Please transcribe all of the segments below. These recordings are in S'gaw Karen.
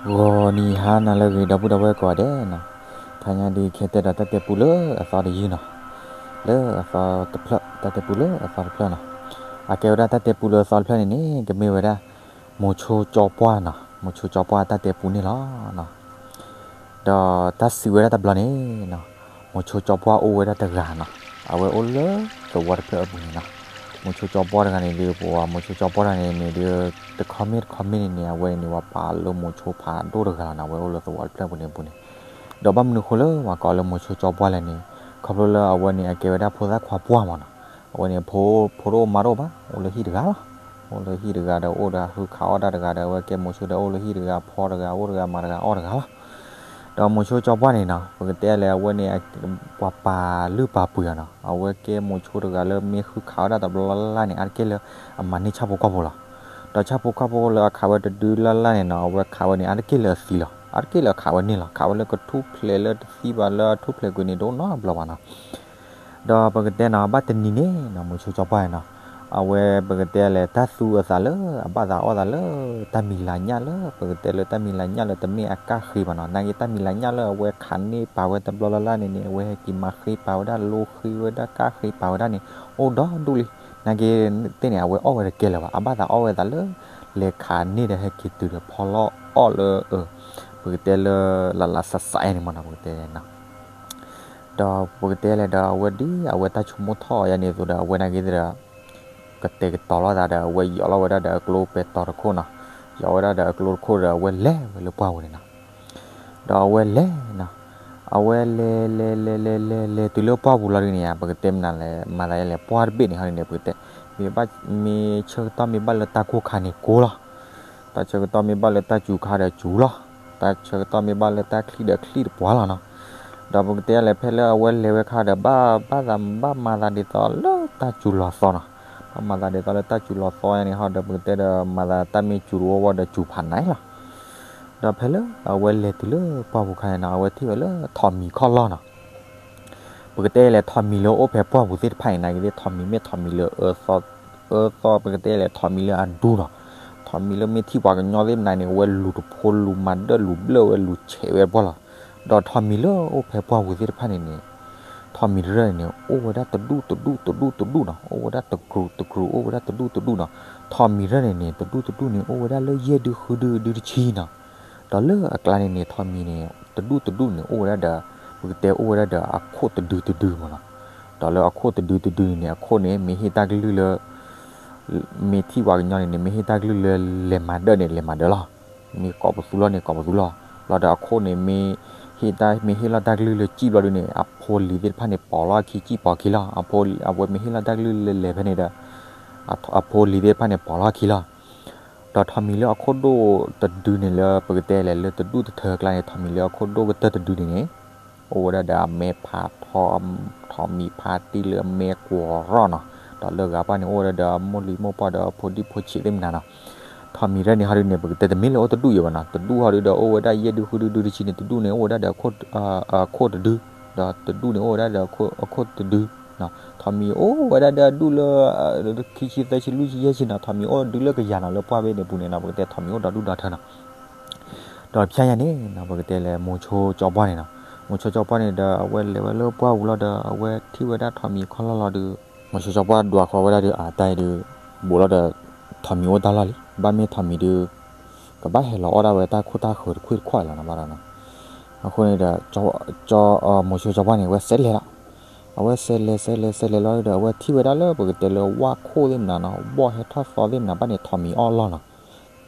ဂီၤနံၤဟါနၤလၢအဂ့ၤ ဒီပုၢ်ဒီဝဲၢ်ကိးဂၤဒဲးနီၤ, ခါညါဒုးခဲတဲဒီးတၢ်တဲပူလၢအသီတယုၢ်နီၤ, လၢအသီတဖျၢၣ်, တၢ်တဲပူလၢအသီတဖျၢၣ်နီၤ, အကဲဝဲဒၣ်တၢ်တဲပူလၢအသီတဖျၢၣ်န့ၣ်န့ၣ် ကမ့ၢ်ဝဲဒၣ် မိၤဆိကၠီပှၢ်နီၤ, မိၤဆိကၠီပှၢ်တၢ်တဲပူန့ၣ်လီၤ. ဒီးတၢ်စံးဝဲဒၣ်တဘျီန့ၣ်နီၤ, မိၤဆိကၠီပှၢ်အိၣ်ဝဲဒၣ်တဂၤနီၤ, အဝဲအိၣ်လၢသဝီတဖျၢၣ်အပူၤန့ၣ်နီၤ, မိၤဆိကၠီပှၢ်တဂၤန့ၣ်ဒီး ပဝဲမိၤဆိကၠီပှၢ်တဂၤန့ၣ်န့ၣ်ဒီး တခီမ့ၢ်တခီမ့ၢ်န့ၣ်န့ၣ် အဝဲန့ၣ်န့ၣ် ပှၤပာ်လၢမိၤဆိဖးဒိၣ်တဂၤလီၤနီၤ, အဝဲအိၣ်လၢသဝီတဖျၢၣ်အပူၤန့ၣ်အပူၤန့ၣ်, ဒီးဘၣ်မနုၤအဃိလၢပှၤကိးလၢမိၤဆိကၠီပှၢ်လဲၣ်န့ၣ်, ခီဖျိလၢအဝဲန့ၣ် အကဲဝဲဒၣ်ဖိသၣ်ခွါပှၢ်မးနီၤ, အဝဲန့ၣ် ဖိဒိၣ်မါဒိၣ်ဘၣ်, အိၣ်လၢဟံၣ်တဂၤလီၤ, အိၣ်လၢဟံၣ်တဂၤဒီး အိၣ်ဒီးဟုခးအီၣ်တၢ်တဂၤဒီး အဝဲကဲမိၤဆိဒီး အိၣ်လၢဟံၣ်တဂၤ ဖီတဂၤ အိၣ်တဂၤ မၤတဂၤ အီၣ်တဂၤလီၤ. ဒီးမိၤဆိကၠီပှၢ်န့ၣ်နီၤ, ပကတဲလဲၣ် အဝဲန့ၣ် ပှၤပာ်လုၢ်ပာ်ပှ့ၤအီၤနီၤ, အဝဲကဲမိၤဆိတဂၤလၢမ့ၢ်ဟုခးဝဲဒၣ်တဘျီလၢ်လၢ်န့ၣ် အါတက့ၢ်လၢအမၤန့ၢ်ဆၣ်ဖိကီၢ်ဖိလီၤ. ဒီးဆၣ်ဖိကီၢ်ဖိလၢအခးဝဲတဒုလၢ်လၢ်န့ၣ်နီၤ, အဝဲခးဝဲန့ၣ် အါတက့ၢ်လၢအသံလီၤ, အါတက့ၢ်လၢအခးဝဲန့ၣ်လီၤ, ခးဝဲလၢကထူၣ်ဖျဲးလၢတသံဘၣ်လၢအထူၣ်ဖျဲးကွံာ်န့ၣ် တအိၣ်နီတဘျီဘၣ်နီၤ. ဒီးပကတဲနီၤ ဘၣ်တနံၤန့ၣ်နီၤ, မိၤဆိကၠီပှၢ်နီၤ, အဝဲပကတဲလဲၣ် တၢ်သူအသးလၢအဘၣ်သးအီၣ်သးလၢ တၢ်မံၤလၤညၣ်လၢ ပကတဲလၢတၢ်မံၤလၤညၣ်လၢတမ့ၢ်အကၣ်ဃ့ဘၣ်နီၤ, နာ်က့တၢ်မံၤလၤညၣ်လၢအဝဲခးန့ၢ်ပာ်ဝဲတဘျီလၢ်လၢ်န့ၣ်န့ၣ် အဝဲဟဲက့ၤမၤဃ့ပာ်ဝဲဒၣ် လိဃ့ဝဲဒၣ် ကၣ်ဃ့ပာ်ဝဲဒၣ်န့ၣ် အိၣ်ဒီဒူၣ်လံ. နာ်က့သ့ၣ်န့ၣ် အဝဲအီၣ်ဝဲတကဲလၢၤဘၣ်, အဘၣ်သးအီၣ်ဝဲသးလၢ လဲၤခးန့ၢ်ဒီးဟဲက့ၤတုၤဒီးဖီလီၢ်အီၣ်လၢ ပကတဲလၢ လၢ်လၢ်စးစးန့ၣ်မးနီၤ, ပကတဲနီၤ ဒီးပကတဲလဲၣ်ဒီး အဝဲဒ်အဝဲတၢ်ဆိကမိၣ်ထီၣ်အီၤယါန့ၣ်အသိးဒီး အဝဲနာ်က့သ့ၣ်ဒီး ကတဲာ်ကတီၤလီၤသးဒီး အဝဲယီၤလီၤဝဲဒၣ်ဒီးအကျိပဲတံၤတခိၣ်နီၤ, ယီၤဝဲဒၣ်ဒီးအကျိတခိၣ်ဒီး အဝဲလဲၤဝဲလၢပှၢ်ပူၤန့ၣ်နီၤ. ဒီးအဝဲလဲၤနီၤ, အဝဲလဲၤလဲၤလဲၤလဲၤလဲၤလဲၤတုၤလၢပှၢ်ပူၤလီၤဒုန့ၣ် ပကတဲမနုၤလဲၣ် မၤသးယဲလဲၣ် ပှၢ်တဘ့ၣ်န့ၣ်ဟီဒုန့ၣ် ပကတဲ မ့ၢ်ဘၣ် မ့ၢ်ဆၢကတီၢ်မ့ၢ်ဘၣ်လၢတၢ်ကိၢ်ခါန့ၣ်ကိၢ်လီၤ, တၢ်ဆၢကတီၢ်မ့ၢ်ဘၣ်လၢတၢ်စူၤခါဒီးစူၤလီၤ, တၢ်ဆၢကတီၢ်မ့ၢ်ဘၣ်လၢတၢ်ချံၣ်ဒီးချံၣ်တပှၢ်လီၤနီၤ. ဒီးပကတဲလဲၣ် ဖဲလၢအဝဲလဲၤဝဲခါဒီး ဘၣ်ဘၣ်သးဘၣ်မၤသးဒ်သိးလၢတၢ်စူၤလီၤသီနီၤ, ဘၣ်မၤသးဒ်သိးလၢတၢ်စူၤလီၤသီယါန့ၣ်ဟီဒီး ပကတဲဒီး မၤသးတၢ်မ့ၢ်စူၤတဝီဝီဒီးစူၤဖးနးလီၤ. ဒီးဖဲလၢအဝဲလဲၤတုၤလၢပှၢ်ပူၤခါန့ၣ်နီၤ အဝဲထံၣ်ဝဲလၢထိးမံၤခီၣ်လီၢ်နီၤ. ပကတဲလဲၣ် ထိးမံၤလၢအိၣ်ဖဲပှၢ်ပူၤသ့ၣ်တဖၣ်န့ၣ် နာ်က့သ့ၣ် ထိးမံၤမ့ၢ်ထိးမံၤလၢအၢသီ, အၢသီ ပကတဲလဲၣ် ထိးမံၤလၢအဒူနီၤ, ထိးမံၤလၢမ့ၢ်ထံၣ်ပှၤကညီသ့ၣ်မနုၤန့ၣ် အဝဲလူၤတဖိလူၤမၤဒၢၣ်လူၤဘျၢၣ်ဝဲလူၤဆဲးဝဲပှၢ်လီၤ. ဒီးထိးမံၤလၢအိၣ်ဖဲပှၢ်ပူၤသ့ၣ်တဖၣ်န့ၣ်န့ၣ် ထိးမံၤတရၢၣ်န့ၣ်န့ၣ် အိၣ်ဝဲဒၣ်တဒူၣ်တဒူၣ်တဒူၣ်တဒူၣ်နီၤ, အိၣ်ဝဲဒၣ်တကြူးတကြူး အိၣ်ဝဲဒၣ်တဒူၣ်တဒူၣ်နီၤ. ထိးမံၤတရၢၣ်န့ၣ်န့ၣ် တဒူၣ်တဒူၣ်န့ၣ် အိၣ်ဝဲဒၣ်လၢယဲၢ်ဒုဃုဒုဒုတဆံနီၤ. ဒီးလၢအကျါန့ၣ်န့ၣ် ထိးမံၤန့ၣ် တဒူၣ်တဒူၣ်န့ၣ် အိၣ်ဝဲဒၣ်ဒီး ပကတဲအိၣ်ဝဲဒၣ်ဒီးအခိၣ်တဒုတဒုမးနီၤ. ဒီးလၢအခိၣ်တဒုတဒုန့ၣ်န့ၣ် အခိၣ်န့ၣ် မ့ၢ်ဟ့ၣ်တၢ်ကလုၢ်လၢ မ့ၢ်ထံၣ်ပှၤကညီန့ၣ်န့ၣ် မ့ၢ်ဟ့ၣ်တၢ်ကလုၢ်လၢလဲၤမၤဒၢၣ်န့ၣ် လဲၤမၤဒၢၣ်လီၤ. မ့ၢ်ကိးပသူလီၢ်န့ၣ် ကိးပသူလီၢ်. လီၤဒီးအခိၣ်န့ၣ် မ့ၢ်ဟ့ၣ်တၢ် မ့ၢ်ဟ့ၣ်လီၤတၢ်ကလုၢ်လၢစံၣ်ဘျီဒုန့ၣ် အဖိလံၤသ့ၣ်တဖၣ်န့ၣ် ပိာ်လီၤအခံစံၣ်ပိာ်ခံလီၤ. အဖိ အဝဲမ့ၢ်ဟ့ၣ်လီၤတၢ်ကလုၢ်လၢလဲၤဖဲန့ၣ်ဒီး အဖိလံၤသ့ၣ်တဖၣ်န့ၣ် ပိာ်လီၤအခံလီၤ. ဒီးထိးမံၤလၢအခိၣ်ဒိၣ်တဒုန့ၣ်လၢပကတဲလဲၣ် လၢတဒူၣ်တထၢအကျါန့ၣ် ထိးမံၤလၢအခိၣ်ဒိၣ်ကတၢၢ်တဒုန့ၣ်န့ၣ် အိၣ်ဝဲဒၣ်ဒီးအမဲဖး ထိးမံၤဖးတံၢ်လၢအမဲကွီၤရီၣ်နီၤ. ဒီးလၢဂၤပၢ်န့ၣ် အိၣ်ဝဲဒၣ်ဒီးအမိၢ်လံၤမိၢ်ပှၢ်ဒီးအဖိဒံဖိဆံးသ့ၣ်မနုၤနီၤ. ထိးမံၤတရၢၣ်န့ၣ်ဟီဒုန့ၣ် ပကတဲတမ့ၢ်လၢအိၣ်တဒူၣ်အံၤဘၣ်နီၤ. တဒူၣ်ဟီဒုဒီးအိၣ်ဝဲဒၣ်ယဲၢ်ဒုဃုဒုဒုတဆံန့ၣ် တဒူၣ်န့ၣ်အိၣ်ဝဲဒၣ်ဒီးအခိၣ်တဒု ဒီးတဒူၣ်န့ၣ်အိၣ်ဝဲဒၣ်ဒီးအခိၣ်တဒု ထိးမံၤအိၣ်ဝဲဒၣ်ဒီးအဒူၣ်လၢ ခံဆံသၢဆံလွံၢ်ဆံယဲၢ်ဆံနီၤ. ထိးမံၤအိၣ်ဒုလၢကယၤနီၤ လၢပှၢ်ဘ့ၣ်န့ၣ်ပူၤန့ၣ်နီၤ ပကတဲထိးမံၤအိၣ်ဒီဒူၣ်ဒီထၢနီၤ. ဒီးဖၠါယါန့ၣ်နီၤ ပကတဲလဲၣ် မိၤဆိကၠီပှၢ်န့ၣ်နီၤ. မိၤဆိကၠီပှၢ်န့ၣ်ဒီး အဝဲလဲၤဝဲလၢပှၢ်ပူၤလီၤဒီး အဝဲထံၣ်ဝဲဒၣ်ထိးမံၤခီၣ်လီၢ်လီၤဒီး မိၤဆိကၠီပှၢ်ဒွးဃီၤဝဲဒၣ်ဒီး အတၢ်အံၤဒီး ဘူးလီၤဒီး ထိးမံၤအိၣ်တၢ်လီၢ်လံ. ဘၣ်မ့ၢ်ထိးမံၤဒီး ကဘၣ်ဟဲလီၤအီၣ်ဒၣ်ဝဲတၢ်ခိၣ်တၢ်ဃၢၤတခွ့ၣ်တခွါလီၤနီၤ ဘၣ်ဒီးနီၤ. အဃိန့ၣ်ဒီး မိၤဆိကၠီပှၢ်န့ၣ် အဝဲစဲးလဲၤလီၤ. အဝဲစဲးလဲၤ စဲးလဲၤ စဲးလဲၤလီၤဒီး အဝဲထံၣ်ဝဲဒၣ်လၢပကတဲလၢဝၣ်ခိၣ်သ့ၣ်မနုၤနီၤ ဘီၣ်ဟဲထီၣ်သီသ့ၣ်မနုၤ ဘၣ်န့ၣ်ထိးမံၤအီၣ်လီၢ်နီၤ.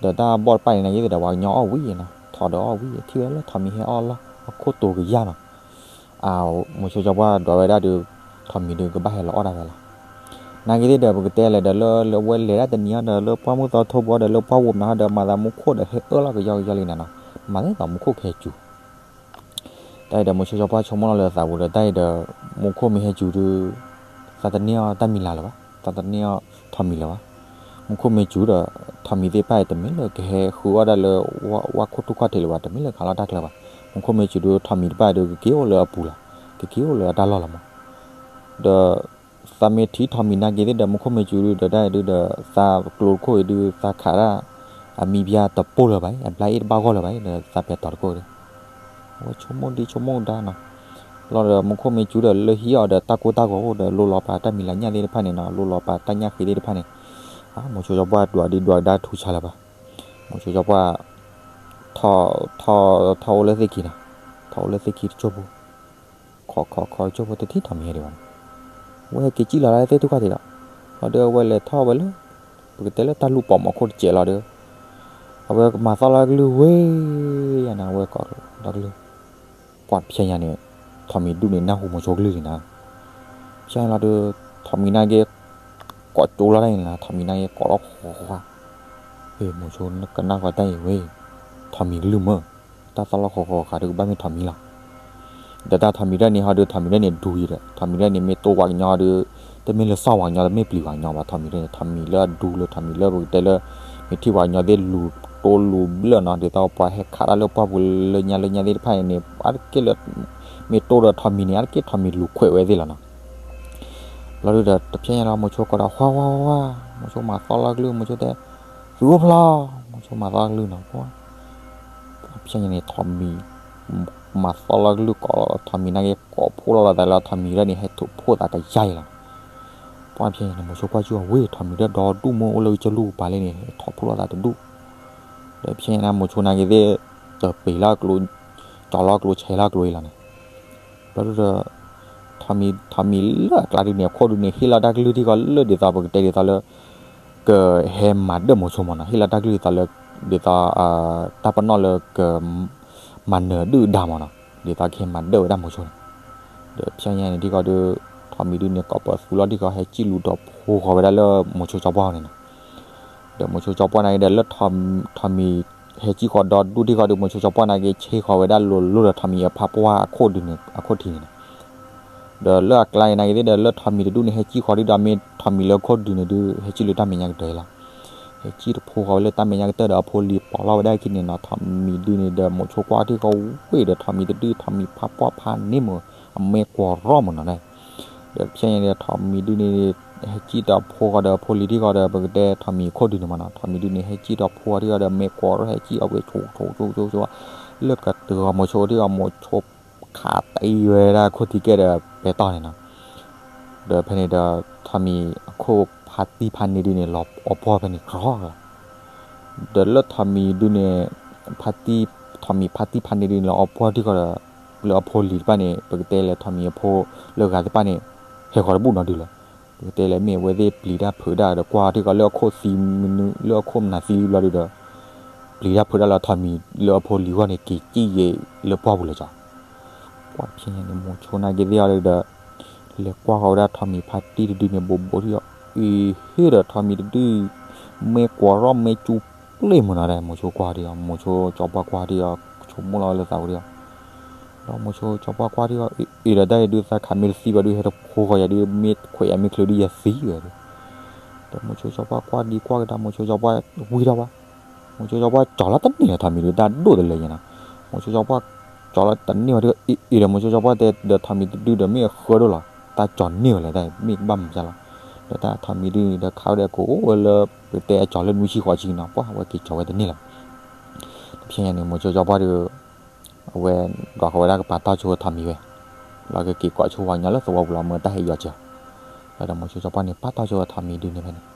ဒီးတၢ်ဘီၣ်တဖၣ်န့ၣ် နာ်က့သ့ၣ်ဒီး ပှၤကညီအီၣ်ဝံၤနီၤ ထိးဒီးအီၣ်ဝံၤ ထံၣ်ဝဲဒၣ်လၢထိးမံၤဟဲအီၣ်လီၢ် အခိၣ်တိၤကယၢ်နီၤ. မိၤဆိကၠီပှၢ်ဒွးဝဲဒၣ်ဒီး ထိးမံၤဒီးကဘၣ်ဟဲလီၤအီၣ်ဒၣ်ဝဲလီၤ. နာ်က့သ့ၣ်ဒီး ပကတဲလဲၣ်ဒီး လၢ လၢအဝဲလဲၤဒၣ်တနံၤအံၤဒီး လၢပှၢ်မုၢ်သီထိဘိဒီး လၢပှၢ်ဝိၤမနုၤဟီဒီး မၤသးမူခိၣ်ဒီးဟဲအၢလီၤကယီကယီလံနီၤနီၤ. မၤသးမူခိၣ်ကဟဲစူၤ တၢ်အံၤဒီး မိၤဆိကၠီပှၢ်ဆိကမိၣ်လီၤလၢအသးပူၤဒီး တၢ်အံၤဒီး မူခိၣ်မ့ၢ်ဟဲစူၤဒီး သးတန့ၢ်အီၣ်တၢ်မံၤလၤလၢၤဘၣ်, သးတန့ၢ်အီၣ်ထိးမံၤလၢၤဘၣ်. မူခိၣ်မ့ၢ်စူၤဒီး ထိးမံၤသ့ၣ်တဖၣ်အံၤ တမ့ၢ်လၢကဟဲဃုအီၣ်ဒၣ်လၢ ဝၣ်ခိၣ်ထူၣ်ခီၣ်ထံးလၢၤဘၣ်, တမ့ၢ်လၢခးလီၤတၢ်ချၢဘၣ်. မူခိၣ်မ့ၢ်စူၤဒီး ထိးမံၤတဖၣ်အံၤဒီး ကက့ၤအိၣ်လၢအပူၤလီၤ, ကက့ၤအိၣ်လၢအတၢ်လီၢ်လီၤမး. ဒီး သးမ့ၢ်ထံၣ်ထိးမံၤနာ်က့သ့ၣ်ဒီး မူခိၣ်မ့ၢ်စူၤဒုးဒီး တၢ်အံၤဒုးဒီး သးကျိၤတခိၣ်အံၤဒုး သးခးဒၣ် အမံၤပျါတပိၢ်လၢၤဘၣ်အံၤ, အဘျါအ့ၣ်တဘၣ်ဂီၢ်လၢၤဘၣ်အံၤ, ဒီးသးပှၢ်တီၤတကိၣ်ဒီး, အဝဲဆိကမိၣ်ဒံးဆိကမိၣ်ဒါနီၤ, လီၤဒီးမူခိၣ်မ့ၢ်စူၤဒီးလၢဟံၣ်အီၤဒီးတၢ်ကိၢ်တၢ်ဂီၤအိၣ်ဒီး လိၣ်လီၤပာ်တၢ်မံၤလၤညၣ်သ့ၣ်တဖၣ်န့ၣ်နီၤ, လိၣ်လီၤပာ်တၢ်ညၣ်ဃ့သ့ၣ်တဖၣ်န့ၣ်, မိၤဆိကၠီပှၢ်ဒွးဒံးဒွးဒါထူဆါလၢၤဘၣ်, မိၤဆိကၠီပှၢ် ထီၣ် ထီၣ် ထီၣ်အိၣ်လၢသ့ၣ်ခံနီၤ, ထီၣ်အိၣ်လၢသ့ၣ်ခံတစိၢ်ဖိ, ခိးခိးခိးတစိၢ်ဖိတထံၣ်ထီးမံၤဒံးဘၣ်နီၤ, အဝဲဟဲက့ၤစံၣ်လီၤလၢသ့ၣ်ထူၣ်ခီၣ်ထံးဒီး, လီၤဒီးအဝဲလဲၤထီၣ်ဝဲလၢ ပကတဲလၢတၢ်လူၢ်ပိာ်မီၤခိၣ်တစဲးလီၤဒီး, အဝဲကမၤသီလီၤကလုၢ်ဝဲယၤန့ၣ်, အဝဲကိးဒီကလုၢ်, ပှၢ်ဖျဲညါန့ၣ်, ထီးမံၤဒုၣ်န့ၣ်နၢ်ဟူမိၤဆိကလုၢ်န့ၣ်နီၤ, ဖျဲညါလီၤဒီး, ထီးမံၤနာ်က့ၤ ကိးကၠိလီၤဒၣ်အံၤန့ၣ်နီၤ, ထီးမံၤနာ်က့ၤကိးလီၤဃီဃီဃီ, မိၤဆိကနၣ်ဃီတၢ်အံၤဝဲ, ထီးမံၤကလုၢ်မ့ၢ်, တၢ်သီလီၤဃီဃီဃီဒီးကဘၣ်မ့ၢ်ထီးမံၤလီၤ ဒီးတၢ်ထီးမံၤဒၣ်န့ၣ်ဟီဒီး ထီးမံၤဒၣ်န့ၣ်ဒူယံၤဒီး ထီးမံၤဒၣ်န့ၣ်မ့ၢ်တိၢ်ဝဲကညီဒီး, တမ့ၢ်လၢစီၣ်ဝဲကညီ တမ့ၢ်ပျံၤဝဲကညီဘၣ်, ထီးမံၤဒၣ်န့ၣ် ထီးမံၤလၢအဒူလၢ ထီးမံၤလၢပကတဲလၢ, မ့ၢ်ထံၣ်ဝဲကညီသ့ၣ်လူၤတိၢ်လူၤဘျၢၣ်နီၤ, ဒ်သိးပှၤဟဲခးတၢ်လၢပှၢ်ပူၤလၢညါလၢညါသ့ၣ်တဖၣ်န့ၣ်န့ၣ် အါတက့ၢ်လၢ, မ့ၢ်တိၢ်ဒီးထီးမံၤန့ၣ် အါတက့ၢ်ထီးမံၤလူၤခွဲးဝဲသ့ၣ်လီၤနီၤ လီၤဒုဒီး တဖျဲညါလီၤ မိၤဆိကိးဒီး ဝါဝါဝါဝါ, မိၤဆိမၤသီလီၤကလုၢ် မိၤဆိတဲ, သုအိၣ်ဖျီ, မိၤဆိမၤသီလီၤကလုၢ်နီၤ, ပှၢ်ဖျဲညါန့ၣ် ထီးမံၤ, မၤသီလီၤကလုၢ်ကိးလီၤ ထီးမံၤနာ်က့ကိးဖှိၣ်လီၤလီၤသးလၢ ထီးမံၤဒၣ်န့ၣ် ဟဲထိးဖှိၣ်သးကယါအံၤလီၤ, ပှၢ်ဖျဲညါန့ၣ် မိၤဆိကွၢ်ကၠူၣ်ဝဲ ထီးမံၤဒၣ်ဒီဒူၣ်မ့ၢ်အိၣ်လၢကစၢၢ်လူၢ်ပူၤပၤလၢန့ၣ် ဟဲထိးဖှိၣ်လီၤသးတဒူၣ်, ဒီးဖျဲညါန့ၣ် မိၤဆိနာ်က့သ့ၣ်, တပ့ၤလီၤကျိ, ကၠီလီၤကျိဆဲးလီၤကျိအံၤလီၤန့ၣ် ဘျီဒုဒီး, ထီးမံၤ, ထီးမံၤလၢအကျါဒုန့ၣ် အခိၣ်ဒုန့ၣ် ဟ့ၣ်လီၤတၢ်ကလုၢ်ထံၣ်ဃီလၢဒ်သိးပကတဲဒ်သိးလၢ, ကဟဲမၤဒၢၣ်မိၤဆိမ့ၢ်နီၤ, ဟ့ၣ်လီၤတၢ်ကလုၢ်ဒ်သိးလၢ, ဒ်သိး, တၢ်ပနီၣ်လၢက, မၤနၢၤဒုၣ်ဒါမ့ၢ်နီၤ, ဒ်သိးကဟဲမၤဒၢၣ်ဝဲဒၣ်မိၤဆိန့ၣ်, ဒီးဖျဲညါန့ၣ်ထံၣ်ဃီဒီး, ထီးမံၤဒုန့ၣ် ကိးပသူလီၤထံၣ်ဃီ ဟဲစံၣ်လူၤဒီးဖိဃီၤဝဲဒၣ်လၢမိၤဆိကၠီပှၢ်န့ၣ်နီၤ ဒီးမိၤဆိကၠီပှၢ်နာ်က့ဒီး လၢထီးမံၤဟဲစံၣ်ဃီဒီဒူၣ်ထံၣ်ဃီဒီး မိၤဆိကၠီပှၢ်နာ်က့ ဆ့ဃီၤဝဲဒၣ်လိၤလိၤဒီးထီးမံၤအဖါပှၢ်အခိၣ်ဒုန့ၣ် အခိၣ်ထံးန့ၣ်နီၤ, ဒီးလၢအကျါန့ၣ်နာ်က့သ့ၣ်ဒီး လၢထီးမံၤတဒူၣ်န့ၣ် ဟဲစံၣ်ဃီၤဒုဒီး မ့ၢ်ထီးမံၤလၢအခိၣ်ဒုန့ၣ်ဒုး ဟဲစံၣ်လၢတၢ်မဲာ်ညါကတၢၢ်လီၤ, ဟဲစံၣ်တဖိဃီၤဝဲလၢတၢ်မဲာ်ညါကတၢၢ်ဒီး အဖိလံၤပိာ်လီၤဝဲဒၣ်ခံန့ၣ်နီၤ, ထီးမံၤဒုန့ၣ်ဒီး မိၤဆိကွၢ်ထံၣ်ဃီဝ့ၢ်ဒီး ထီးမံၤတဒု ထီးမံၤဖါပှၢ်ဖးန့ၢ်မ့ၢ်, အမဲာ်ကွီၤရီၣ်မ့ၢ်နီၤ ဒီးဖဲန့ၣ်ဒီး ထီးမံၤဒုန့ၣ်, ဟဲစံၣ်ဒီးဖိဃီၤဒီးအဖိလံၤထံၣ်ဃီဒီး ပကတဲထီးမံၤအခိၣ်ဒုန့ၣ်မ့ၢ်နီၤ, ထီးမံၤဒုန့ၣ်ဟဲစံၣ်ဒီးဖိဃီၤထံၣ်ဃီဒီး မဲာ်ကွီၤရီၣ်ဟဲစံၣ်အဝဲဆိဆိဆိဆိ, လၢကတၢၢ်ဂီၤမိၤဆိထံၣ်ဃီ မိၤဆိခးတံၢ်ဝဲဒၣ်ခိၣ်ထံးကဲဒီးပဲတၢ်န့ၣ်နီၤ, ဒီးဖဲန့ၣ်ဒီး ထီးမံၤအခိၣ်ဖါတံၢ်ဖးန့ၢ်ဒုန့ၣ် လီၤအီပှီၢ်ဖဲန့ၣ်ကြီလီၤ ဒီးလၢထီးမံၤဒုန့ၣ်, ဖါတံၢ်, ထီးမံၤဖါတံၢ်ဖးန့ၢ်ဒုန့ၣ် လီၤအီပှီၢ်ထံၣ်ဃီဒီး, လၢအဖိလံၤတဖၣ်န့ၣ် ပကတဲလဲၤထီးမံၤအဖိလၢဂၤသ့ၣ်တဖၣ်န့ၣ်, ဟဲဃီၤတဘူၣ်နီတဒုလီၤ, ပကတဲလဲၤမ့ၢ်အဝဲသ့ၣ်ပျံၤတၢ်ဖုးတၢ်ဒီးကွၢ်ထံၣ်ဃီလၢအခိၣ်သံမနုၤ လၢအခိၣ်မနုၤသံဘျီဒုဒီး, ပျံၤတၢ်ဖုးတၢ်လၢထီးမံၤလၢအဖိလံၤဂီၢ်န့ၣ် က့ၤစံၣ်ယဲၤလၢပှၢ်ပူၤလၢၤကီး ပှၢ်ဖဲန့ၣ် မိၤဆိနာ်က့သ့ၣ်အီၤဒီး, လဲၤကွၢ်ဃီၤဝဲဒၣ်ထီးမံၤဖါတံၢ်တဒုန့ၣ် ဘူးဘူးထံၣ်အီၤ, အ့ဟ့ၣ်ဒီးထီးမံၤတဒု, မဲာ်ကွီၤရီၣ်မဲာ်ကူပျ့ၢ်မ့ၢ်နီၤဒီး မိၤဆိကွၢ်ထံၣ်အီၤ မိၤဆိကၠီပှၢ်ကွၢ်ထံၣ်အီၤ ဆိကမိၣ်လီၤလၢသးဝဲဒၣ်အီၤ, ဒီးမိၤဆိကၠီပှၢ်ကွၢ်ထံၣ်အီၤ အ့ဒီးတၢ်အံၤဒုးသးခးမ့ၢ်တသံဘၣ်ဒုး ဟဲတဖိဃီၤယၤဒုး မ့ၢ်ခွဲးယၤမ့ၢ်ချုးဒုးယသံဝဲဒုး, ဒီးမိၤဆိကၠီပှၢ်ကွၢ်ဒံကွၢ်ကဒါ မိၤဆိကၠီပှၢ်ဝံထီၣ်ဘၣ်, မိၤဆိကၠီပှၢ်ကၠီၤလီၤတန့ၢ်လၢထီးမံၤဒုး တၢ်ဒိၣ်တလၢာ်ယဲနီၤ, မိၤဆိကၠီပှၢ်ကၠီၤလီၤတန့ၢ်ဝဲဒုး အ့ဒီးမိၤဆိကၠီပှၢ်တဲဒီးထီးမံၤတဒုဒီးမ့ၢ်အဃၢဒိၣ်လီၤ တၢ်ကၠီၤန့ၢ်ဝဲလဲၣ် တၢ်မ့ၢ်ကဘၣ်မၤကၢ်လီၤ, ဒီးတၢ်ထီးမံၤဒုးန့ၣ်ဒီးခးဝဲဒီးကအိၣ်ဝဲလၢ ပတဲအကၠီၤလၢနွံဆံဃိးဆံနီၤ ပှၢ်ဝဲက့ၤကၠီၤဝဲတန့ၢ်လၢၤဘၣ်, တဖဲညါန့ၣ် မိၤဆိကၠီပှၢ်ဒီး အဝဲဒွးဃီၤဝဲဒၣ်ကပာ်တီၢ်ဆိထီးမံၤဝဲ, လီၤကက့ၤကိးဆိဝၤညီလၢသဝီပူၤလီၤ မ့ၢ်တၢ်ဟဲယီၤကၠီၤ, လီၤဒီးမိၤဆိကၠီပှၢ်န့ၣ် ပာ်တီၢ်ဆိထီးမံၤဒုးန့ၣ်ဖဲန့ၣ်,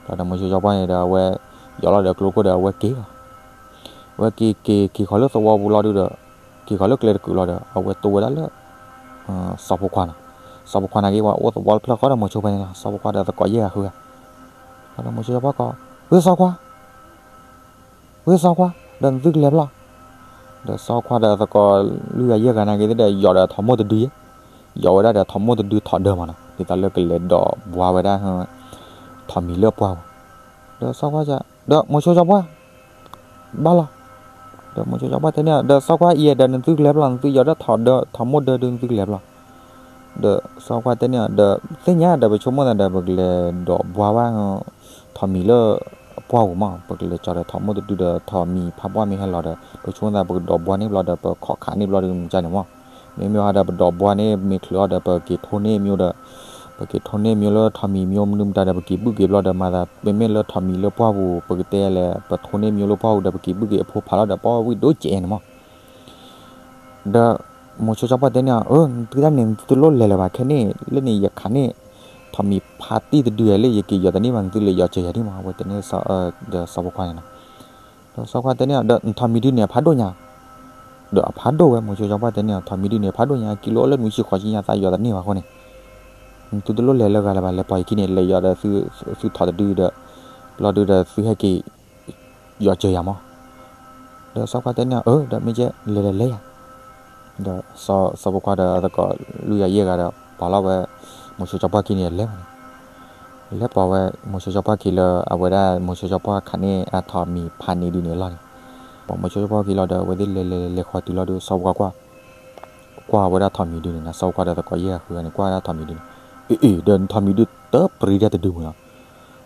လီၤဒီးမိၤဆိကၠီပှၢ်န့ၣ်ဒီးအဝဲ, ယီၤလီၤဒီးကျိခိၣ်ဒီးအဝဲက့ၤလီၤ, အဝဲက့ၤက့ၤက့ၤဃီၤလၢသဝီပူၤလီၤဒုးဒီး, က့ၤဃီၤလၢကျဲတကုာ်လီၤဒီး အဝဲတိၢ်ဝဲဒၣ်လၢ စီၤဖိခွါနီၤ, စီၤဖိခွါနာ်က့ ပှၤအိၣ်သဝီတဖျၢၣ်ဃီဒီးမိၤဆိဖဲန့ၣ်လီၤ စီၤဖိခွါဒီးသကိးယဲၢ်ဂၤဃုဂၤ, လီၤဒီးမိၤဆိကၠီပှၢ်ကိး, ဝ့ၢ်စီၤခွါ ဝ့ၢ်စီၤခွါ ဒီးနသုကလဲၤဖျီၣ်, ဒီးစီၤခွါဒီးသကိးလွံၢ်ဂၤယဲၢ်ဂၤနာ်က့သ့ၣ်ဒီး ယီၤဒီးထီးမိၢ်တဒုယဲ, ယီၤဝဲဒၣ်ဒီးထီးမိၢ်တဒုထီးဒၢမးနီၤ ဒ်သိးလၢကလဲၤဒိးဘှါဝဲဒၣ်, ထီးမံၤလၢအပှၢ်ပူၤ, ဒီးစီၤခွါ, ဒီးမိၤဆိကၠီပှၢ် ဘၣ်လီၤ, ဒီးမိၤဆိကၠီပှၢ်တဲန့ၢ်အီၤ ဒီးစီၤခွါအံၤဒီးနသုကလဲၤဖျီၣ် နသုယီၤဒီးထီးဒၢထီးမိၢ်ဒၢဒုးနသုကလဲၤဖျီၣ်, ဒီးစီၤခွါတဲန့ၢ်အီၤ ဒီးသ့ၣ်ညါ ဒီးပဆိကမိၣ်သးဒီးပကလဲၤဒိးဘှါဘၣ် ထီးမံၤလၢအပှၢ်ပူၤမး ပကလဲၤကၠီၤဒီးထီးမိၢ်တဒုဒီးထီးမံၤဖးပှၢ်မ့ၢ်ဟဲလီၤဒီး ပဆိကမိၣ်သးပကဒိးဘှါန့ၢ်ဘျီဒီး ပခိးခးန့ၢ်ဘျီဒီးမုၢ်ကန့ၣ်မး, မ့မ့ၢ်ဟီဒီးပဒိးဘှါန့ၢ် မ့ၢ်ချုးအီၤဒီးပက့ၤထိန့ၢ်မ့ၢ်အိၣ်ဒီး ပက့ၤထိန့ၢ်မံၤလၢထိးမံၤမံၤမနုၤမတၤဒီး ပက့ၤဘုၣ်က့ၤဘျီဒီး မၤသးမ့မ့ၢ်လၢထိးမံၤလၢပှၢ်ပူၤ ပကတဲလဲၣ် ပထိန့ၢ်မံၤလၢပှၢ်ပူၤဒီး ပက့ၤဘုၣ်က့ၤအဖိဖးလီၤဒီး ပီၣ်ဝံၣ်ဒိၣ်ကဲးန့ၣ်မး. ဒီးမိၤဆိကၠီပှၢ်တဲန့ၢ်အီၤ, အၢ နသုတၢ်န့ၣ် နသုတလိၣ်လဲၤလၢၤဘၣ်, ခဲန့ၣ် လၢန့ၣ်ယခးန့ၢ်ထိးမံၤဖးတံၢ်တဒုလၢယက့ၤယီၤတန့ၢ်ဘၣ်, နသုလဲၤယီၤစၢၤယၤဒံးမး, အဝဲတဲန့ၢ် ဒီးစီၤဖိခွါန့ၣ်လီၤ. ဒီးစီၤဖိခွါတဲန့ၢ်အီၤ, ဒီးနထိးမံၤဒုန့ၣ်အဖးဒိၣ်ညါ, ဒီးအဖးဒိၣ်ဝဲ, မိၤဆိကၠီပှၢ်တဲန့ၢ်အီၤ, ထိးမံၤဒုန့ၣ်အဖးဒိၣ်ညါ, ကံလိအိၣ်လၢနွံဆံဃိးဆံညါ သးယီၤတန့ၢ်ဘၣ်အဃိန့ၣ်, နသုတလိၣ်လဲၤလၢၤဂၤလၢၤဘၣ်, လဲၤပိာ်ယခံန့ၣ် လဲၤယီၤဒီးသုထိးတဒုဒီး ဘျီဒုဒီးသုဟဲက့ၤယီၤစၢၤယၤမး. ဒီးစီၤဖိခွါတဲန့ၢ်အီၤ, အၢ ဒီးမ့ၢ်ကဲလဲၤလဲၤလဲၤယၤ. ဒီးစီၤဖိခွါဒီးသကိးလွံၢ်ဂၤယဲၢ်ဂၤဒီး ပိာ်လီၤဝဲမိၤဆိကၠီပှၢ်ခံန့ၣ်လဲၤဘၣ်န့ၣ်, လဲၤပိာ်ဝဲမိၤဆိကၠီပှၢ်ခံလၢအဝဲဒၣ် မိၤဆိကၠီပှၢ်ခးန့ၢ်အထိးမံၤဖးန့ၢ်ဒုန့ၣ်အလီၢ်န့ၣ်, ပိာ်မိၤဆိကၠီပှၢ်ခံလီၤဒီး အဝဲသ့ၣ်လဲၤလဲၤလဲၤလဲၤဃီၤတုၤလီၤဒီး စီၤဖိခွါကွၢ် ကွၢ်ဝဲဒၣ်ထိးမံၤဒုန့ၣ်နီၤ, စီၤဖိခွါဒီးသကိးယဲၢ်ဂၤဃုဂၤန့ၣ် ကွၢ်ဝဲဒၣ်ထိးမံၤဒုန့ၣ်, အ့ အ့ ဒီးနထိးမံၤဒုတပြံဒၣ်တဒုမးလီၤ.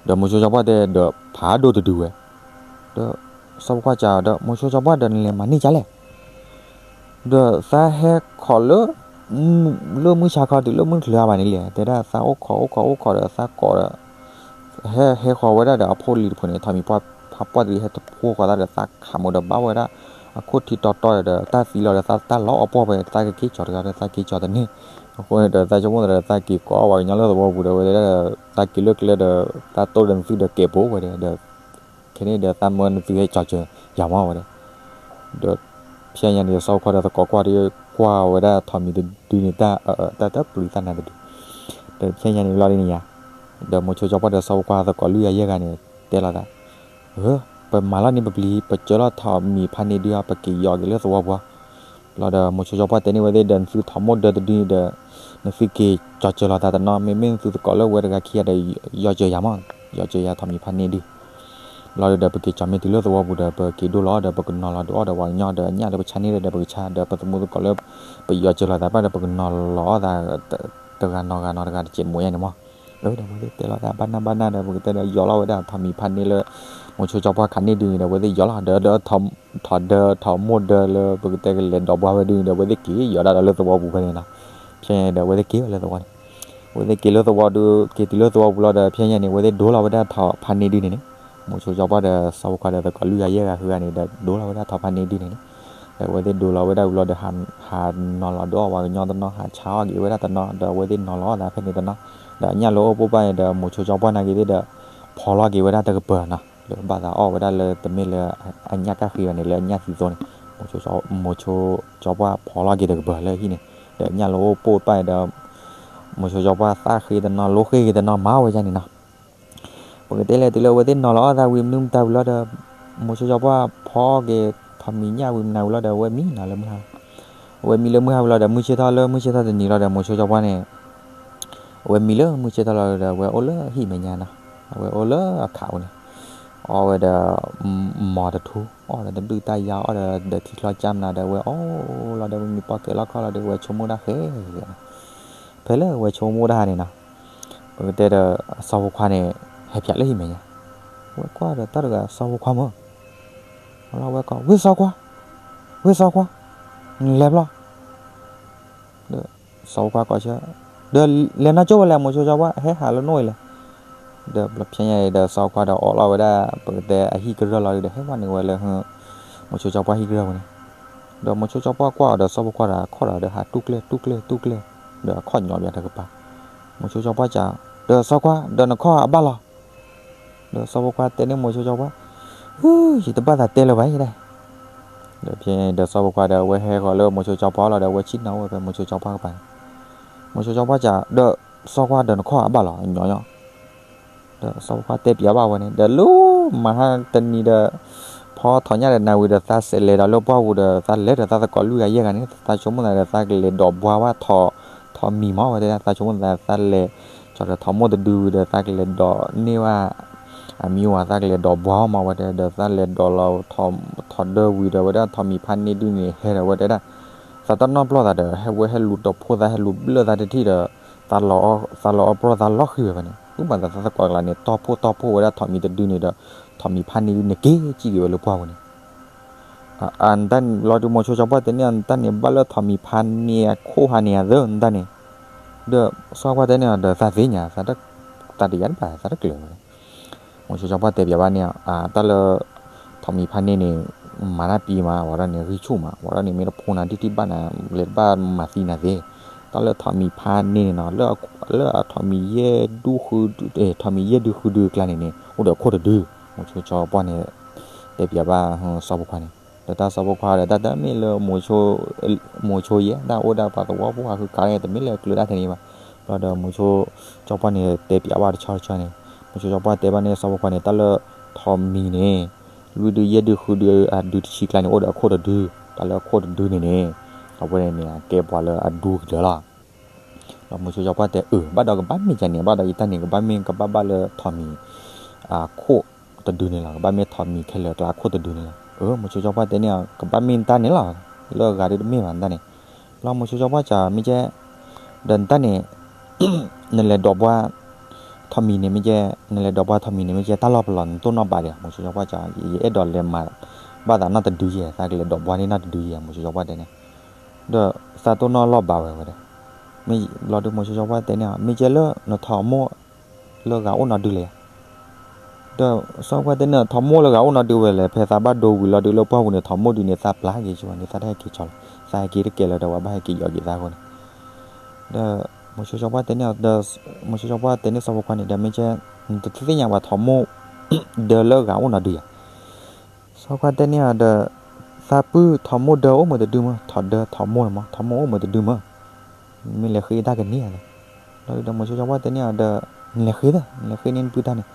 ဒီးမိၤဆိကၠီပှၢ်တဲဒီးဖးဒိၣ်တဒုဝဲ, ဒီးစီၤဖိခွါစံးဒီး မိၤဆိကၠီပှၢ်ဒီးနလဲၤမၤန့ၢ်ကလဲၣ်. ဒီးသးဟဲခိးလၢ လၢမုၢ်ဆါခီတုၤလၢမုၢ်ချုးအါဘၣ်န့ၣ်လဲၣ်, တဲဒၣ်သးအိၣ်ခိးအိၣ်ခိးအိၣ်ခိးဒီးသးကိးဒီး ဟဲဟဲဃီၤဝဲဒၣ်ဒီးအဖိလံၤတဖုန့ၣ် ထိးမံၤဖးပှၢ်တဒုဟဲတဖှိၣ်ဃီၤသးဒီး သးခးမိၣ်ဒီးဘၣ်ဝဲဒၣ်အခိၣ်ထံတီတီဒီး တၢ်သံလီၤဒီး သးတၢ်လီၤအီၣ်ပှီၢ်ဖဲန့ၣ် သးကက့ၤကၠီၤတဂၤဒီး သးက့ၤကၠီၤတန့ၢ်. အဃိန့ၣ်ဒီး သးဆိကမိၣ်သးဒီးသးက့ၤကိးဝဲကညီလၢသဝီပူၤဒီး ဝဲဒၣ်ဒီး သးက့ၤလၢကျဲဒီး သးတိၢ်ဒီးနသုဒီးကဲးပိာ်ဝဲဒီး ခဲန့ၣ်ဒီးသးမၢနသုဟဲကၠီၤစၢၤယၤမးဝဲဒီး ဒီးဖဲညါန့ၣ် စီၤဖိခွါဒီးသကိးကွၢ်ဒီး ကွၢ်ဝဲဒၣ်ထိးမံၤတဒုန့ၣ် တၢ် တၢ်တပျုၤသးနၤတဒု, ဒီးဖဲညါန့ၣ်လီၤဒ်န့ၣ်ယါ, ဒီးမိၤဆိကၠီပှၢ်ဒီးစီၤဖိခွါသကိးလွံၢ်ဂၤယဲၢ်ဂၤန့ၣ် တဲလိာ်သး, အၢ ပမၤလီၤန့ၢ်ပပျံၤ ပစၢလီၤထိးမံၤဖးန့ၢ်ဒုအီၤ ပက့ၤယီၤက့ၤလၢသဝီပူၤ လီၤဒီး မိၤဆိကၠီပှၢ်တဲန့ၢ်ဝဲသ့ၣ်ဒီး နသုထိးမိၢ်ဒၢတဒုန့ၣ်ဒီး နသုက့ၤကၠီၤစၢၤလိာ်သးတနီၤ, မ့မ့ၢ်နသုသကိးလၢဝဲတဂၤခံဂၤဒီး ယီၤစၢၤယၤမး, ယီၤစၢၤယၤထိးမံၤဖးန့ၢ်ဒု လီၤဒီး ပက့ၤကၠီၤမ့ၢ်တုၤလၢသဝီပူၤဒီး ပက့ၤဒိလီၤဒီး ပကနီၤလီၤဒုးအီၣ်ဒီးပှၤကညီဒီး အညၣ်လၢပဆါန့ၢ်ဒီး ဒီးပကဆါဒီး ပသမူသကိးလၢ ပယီၤစၢၤလိာ်သးဘၣ်ဒီး ပကနီၤလီၤအီၣ်သး တဂၤနီၤဂၤနီၤတဂၤတစဲးမိၢ်ညါန့ၣ်မး. အဝဲဒီး အဝဲသ့ၣ်တဲလိာ်သးဘၣ်နၢ်ဘၣ်နၢ်ဒီး ပကတဲဒီး ယီၤလီၤဝဲဒၣ်ထိးမံၤဖးန့ၢ်လၢ မိၤဆိကၠီပှၢ်ခးန့ၢ်ဒုန့ၣ်ဒီး အဝဲသ့ၣ်ယီၤလီၤဒီး ဒီး ထိးဒၢထိးမိၢ်ဒၢလၢ ပကတဲကလဲၤဒိးဘှါဝဲဒုန့ၣ်ဒီး အဝဲသ့ၣ်က့ၤယီၤဒၣ်ဒီးလၢသဝီပူၤဖဲန့ၣ်နီၤ. ဖဲန့ၣ်ဒီး အဝဲသ့ၣ်က့ၤဝဲလၢသဝီန့ၣ်, အဝဲသ့ၣ်က့ၤလၢသဝီဒု က့ၤတုၤလၢသဝီပူၤလီၤဒီး ဖဲညါန့ၣ် အဝဲသ့ၣ်ဒိလီၤဝဲဒၣ်ထိးဖးန့ၢ်ဒုန့ၣ်န့ၣ်, မိၤဆိကၠီပှၢ်ဒီးစီၤဖိခွါဒီးသကိးလွံၢ်ဂၤယဲၢ်ဂၤဃုဂၤန့ၣ်ဒီး ဒိလီၤဝဲဒၣ်ထိးဖးန့ၢ်ဒုန့ၣ်န့ၣ်, ဒီးအဝဲသ့ၣ်ဒိလီၤဝဲဒၣ်ဝံၤလီၤဒီး ဟးနီၤလီၤဒုးအီၣ်ပှၤကညီတနီၤ, ဟးဆါအီၣ်က့ၤဝဲဒၣ်တနီၤ, ဒီးအဝဲသ့ၣ်နီၤလီၤအီၣ်သးဖဲန့ၣ်တနီၤ, ဒီးအညၣ်လၢအိၣ်ပိၢ်ဘၣ်န့ၣ်ဒီး မိၤဆိကၠီပှၢ်နာ်က့ၤသ့ၣ်ဒီး ဖီလီၤက့ၤဝဲဒၣ်တကပၤနီၤ, လၢဘၣ်သးအီၣ်ဝဲဒၣ်လၢတမ့ၢ်လၢအညၣ်ကၣ်ဃ့ဘၣ်န့ၣ် လၢအညၣ်သံသိန့ၣ်, မိၤဆိကၠီပှၢ်ဖီလီၤက့ၤတကပၤလၢဟံၣ်န့ၣ်, ဒီးအညၣ်လၢအိၣ်ပိၢ်ဘၣ်န့ၣ်ဒီး မိၤဆိကၠီပှၢ်သၣ်ဃ့တနီၤ လိဃ့က့ၤတနီၤ မၤဝဲဒ်န့ၣ်နီၤ. ပကတဲလဲၣ်တုၤလၢအဝဲသ့ၣ်နီၤလီၤအီၣ်သးဝံၤမနုၤမတၤဝံၤလီၤဒီး မိၤဆိကၠီပှၢ်ဖီက့ၤထိးမံၤညၣ်ဝံၤမနုၤဝံၤလီၤဒီး အဝဲမံနီၤလၢမုၢ်ဟါ, အဝဲမံလၢမုၢ်ဟါဝံၤလီၤဒီး မုၢ်ဆ့ၣ်ထီၣ်လၢမုၢ်ဆ့ၣ်ထီၣ်တနံၤလီၤဒီး မိၤဆိကၠီပှၢ်န့ၣ် အဝဲမံလၢမုၢ်ဆ့ၣ်ထီၣ်လီၤဒီး အဝဲအိၣ်လၢဟံၣ်မဲာ်ညါနီၤ, အဝဲအိၣ်လၢအခးပူၤန့ၣ်, အီၣ်ဝဲဒီး မီၤတထူ အီၣ်ဒီးတဘျုးတၢ်ယါ အီၣ်ဒီးဒီးထံချီကၢ်မနၤဒီး အဝဲအိၣ်လီၤဒီး ဝဲမံပီၢ်ကဲလီၢ်ခီလီၤဒီး အဝဲဆိကမိၣ်ဒၣ်ဃဲနီၤ, ဖဲလၢအဝဲဆိကမိၣ်တၢ်ဟးန့ၣ်နီၤ, ပကတဲဒီး စီၤဖိခွါန့ၣ် ဟဲဖျါလၢဟံၣ်မဲာ်ညါ, ဝဲကွၢ်ဒီးတၢ်တဂၤ စီၤဖိခွါမၢ်, လီၤဝဲကိး ဝ့ၢ်စီၤခွါ, ဝ့ၢ်စီၤခွါ, နလဲၤဖျီ ဒီးစီၤဖိခွါကိးဆၢ, ဒီးလဲၤနီၢ်ကၠိဝဲလဲၣ် မိၤဆိကၠီပှၢ် ဟဲဟးလၢနအိၣ်အံၤလဲၣ်, ဒီးဖဲညါအံၤဒီး စီၤဖိခွါဒီးအိးလီၤဝဲဒၣ် ပကတဲအဟံၣ်ကရၢၢ်လီၤဒီး ဟဲဝဲန့ၢ်ဝဲလၢ မိၤဆိကၠီပှၢ်ဟံၣ်ကရၢၢ်ပူၤန့ၣ်, ဒီးမိၤဆိကၠီပှၢ်ကွၢ်အီၤဒီး စီၤဖိခွါဒီးခီၣ်ဒီး ဟးတူၢ်ကျဲၢ်တူၢ်ကျဲၢ်တူၢ်ကျဲၢ်, ဒီးအခီၣ်ညီဘၣ်တကပၤ, မိၤဆိကၠီပှၢ်စံး, ဒီးစီၤခွါ ဒီးနခီၣ်အဘၣ်လီၤ ဒီးစီၤဖိခွါတဲန့ၢ်မိၤဆိကၠီပှၢ်, အူ ယတဘၣ်သးတဲလၢၤဘၣ်ယဲဒၣ်, ဒီးဖဲဒီးစီၤဖိခွါဒီး အဝဲဟဲဃီၤလၢမိၤဆိကၠီပှၢ်လီၤဒီး အဝဲဆ့ၣ်နီၤအိၣ်ဝဲဖဲမိၤဆိကၠီပှၢ်ကပၤန့ၣ်, မိၤဆိကၠီပှၢ်စံး, ဒီးစီၤခွါ ဒီးနခီၣ်အဘၣ်လီၤ ညီညီ, ဒီးစီၤဖိခွါတဲပၠးဘၣ်ဝဲန့ၣ် ဒီးလၢမဟါတနံၤဒီး ဖီထိးညၣ်ဒီးနၤဝံၤဒီး သးစဲးလဲၤဒီးလၢပှၢ်ပူၤဒီး သးလဲၤဒီးသးသကိးလွံၢ်ဂၤယဲၢ်ဂၤန့ၣ် သးဆိကမိၣ်သးဒီး သးကလဲၤဒိးဘှါဝဲထိး ထိးမံၤမးဝဲတဲဒၣ် သးဆိကမိၣ်သး သးလဲၤ ကၠီၤဒီးထိးမိၢ်တဒုဝံၤဒီး သးကလဲၤဒိးန့ၢ်ဝဲ အမံၤဝဲ သးကလဲၤဒိးဘှါအီၤမးဝဲတဲ ဒီးသးလဲၤဒိးလီၤ ထိးဒၢဝံၤဒီး ဝဲဒၣ်ထိးမံၤဖးန့ၢ်ဒုန့ၣ် ဟဲဒီးဝဲတဲဒၣ် သးတၢ်နီၢ်ပျီၢ်သးဒီး ဟဲဝဲဟဲလူၤတဖိသး ဟဲလူၤဘျၢၣ်သးတထံၣ်ဒီး သးလီၤအီၣ်ပျီၢ်သးလီၤဃံၤဝဲဖဲန့ၣ် ဝံၤမးသးသကိးကျါန့ၣ် တီၢ်ဖှိၣ်တီၢ်ဖှိၣ်ဝဲဒၣ်ထိးမံၤတဒုန့ၣ်ဒီး ထိးမံၤဖးန့ၢ်ဒုန့ၣ် က့ၤစံၣ်က့ၤဝဲလၢပှၢ်ပူၤန့ၣ် အတၢ်လီၤဒုး မိၤဆိကၠီပှၢ်တဲန့ၢ်အီၤ နတၢ်န့ၣ် ဘၣ်လၢထိးမံၤဖးန့ၢ်အခိၣ်ဟးန့ၣ်အသၢ နတၢ်န့ၣ်, ဒီးစီၤပၤတဲန့ၢ်အီၤဒီး သးသ့ၣ်ညါ, သးတယၤတဘၣ် သးတကျၢၤဝဲ. မိၤဆိကၠီပှၢ်တဲပၠးဘၣ်န့ၢ်အီၤ တၢ်လၢ ထိးမံၤဖါန့ၢ်န့ၣ် မၤတၢ်ပံမး ဝဲဒၣ်န့ၣ် ဂံၢ်ဆူၣ်မး ဝဲဒၣ်န့ၣ် မ့ၢ်တဖိနၤဒုၣ်တံၢ်ဘၣ်နၤ လဲၤတဘၣ်မၤသံနၤသ့. တၢ်လၢထိးမံၤဖါန့ၢ်န့ၣ်နီၤ လၢအထိးမံၤယဲၢ်ဒုဃု ထိးမံၤယဲၢ်ဒုဃုဒုအကျါန့ၣ်န့ၣ် အိၣ်ဒီးအခိၣ်တဒု. မိၤဆိကၠီပှၢ်န့ၣ် တဲပၠးဘၣ်စီၤဖိခွါန့ၣ်, ဒီးတၢ်စီၤဖိခွါဒီး တၢ်တမ့ၢ်လၢ မိၤဆိယဲ တၢ်အိၣ်ဒၣ်ပှၤသဝီဖိဃုခးန့ၣ် တမ့ၢ်လၢကျၢၤဒၣ်ထဲန့ၣ်ဘၣ်. ဘျီဒီးမိၤဆိကၠီပှၢ်န့ၣ် တဲပၠးဘၣ်တဆီတဆီန့ၣ်, မိၤဆိကၠီပှၢ်တဲဘၣ်န့ၢ်စီၤဖိခွါန့ၣ် တၢ်လၢထိးမံၤန့ၣ် လွံၢ်ဒုယဲၢ်ဒုဃုဒုအဒုတဆံကျါန့ၣ် အိၣ်ဒီးအခိၣ်တဒု, တၢ်လၢအခိၣ်တဒုန့ၣ်န့ၣ် အဝဲန့ၣ်န့ၣ် အကဲပှၤလၢအဒူကတၢၢ်လီၤ. ဒီးမိၤဆိကၠီပှၢ်တဲအၢ ဘၣ်ဒီးကဘၣ်မ့ၢ်ကန့ၣ် ဘၣ်ဒီးယတၢ်န့ၣ် ကဘၣ်မ့ၢ်ကဘၣ်ဘၣ်လၢထိးမံၤ အခိၣ်တဒုန့ၣ်လီၤ. ကဘၣ်မ့ၢ်ထိးမံၤခဲလၢာ်အကျါအခိၣ်တဒုန့ၣ်လီၤ. အၢ မိၤဆိကၠီပှၢ်တဲန့ၢ်အီၤ ကဘၣ်မ့ၢ်နတၢ်န့ၣ်လီၤ. လၢအဂၤဒုတမ့ၢ်ဘၣ်နတၢ်န့ၣ်. ဘျီမိၤဆိကၠီပှၢ်စံး မ့ၢ်ကဲ ဒီးနတၢ်န့ၣ် နလဲၤဒိးဘှါ ထိးမံၤန့ၣ်မ့ၢ်ကဲ, နလဲၤဒိးဘှါထိးမံၤန့ၣ်မ့ၢ်ကဲ တၢ်လီၢ်ပလီၢ်နတိၢ်နီၣ်ဘၣ်ဒီး မိၤဆိကၠီပှၢ်စံး ယအဲၣ်ဒိးလဲၤမၤဘၣ်သးနီတဒုယဲၢ် သးကလဲၤဒိးဘှါန့ၢ်နီတဒုယဲၢ် မိၤဆိကၠီပှၢ်တဲန့ၢ်. ဒီးသးတိၢ်နီၣ်လီၢ်ဘၣ်ဝဲဝဲဒီး ဘျီဒုမိၤဆိကၠီပှၢ်တဲန့ၢ်အီၤ မ့ၢ်ကဲလၢနထိးမိၢ်လၢဂၤအိၣ်နီတဒုလဲၣ်. ဒီးစီၤဖိခွါတဲန့ၢ် ထိးမိၢ်လၢဂၤအိၣ်နီတဒုဝဲလဲၣ်, ဖဲသးဘၣ်ဒိဝံၤလီၤဒုလၢပှၢ်ပူၤန့ၣ် ထိးမိၢ်ဒုန့ၣ် သးပျၢ်က့ၤကၠီလီၤ, သးတဟဲက့ၤကၠီလီၤ, သးဟဲက့ၤတကဲလၢၤဒီး ပှၤဘၣ်ဟဲက့ၤယီၤက့ၤသးအဃိန့ၣ်. ဒီးမိၤဆိကၠီပှၢ်တဲန့ၢ်အီၤ ဒီးမိၤဆိကၠီပှၢ်တဲန့ၢ်စီၤဖိခွါန့ၣ်ဒီး မ့ၢ်ကဲ နတသ့ၣ်ညါဘၣ်ထိးမိၢ်ဒၢလၢဂၤအိၣ်နီတဒုဧါ. စီၤဖိခွါတဲန့ၢ်အီၤဒီး သးပုၢ်ထိးမိၢ်ဒၢအိၣ်မုာ်တဒုမး, ထိးဒၢထိးမိၢ်န့ၣ်မး, ထိးမိၢ်အိၣ်မုာ်တဒုမး, မ့ၢ်လဲၤဃ့တၢ်ကန့ၢ်ဧါ. ဘျီဒုဒီးမိၤဆိကၠီပှၢ်တဲန့ၢ်အီၤဒီး နလဲၤဃ့သၢ, နလဲၤဃ့န့ၢ်နပုၢ်တၢ်န့ၣ်.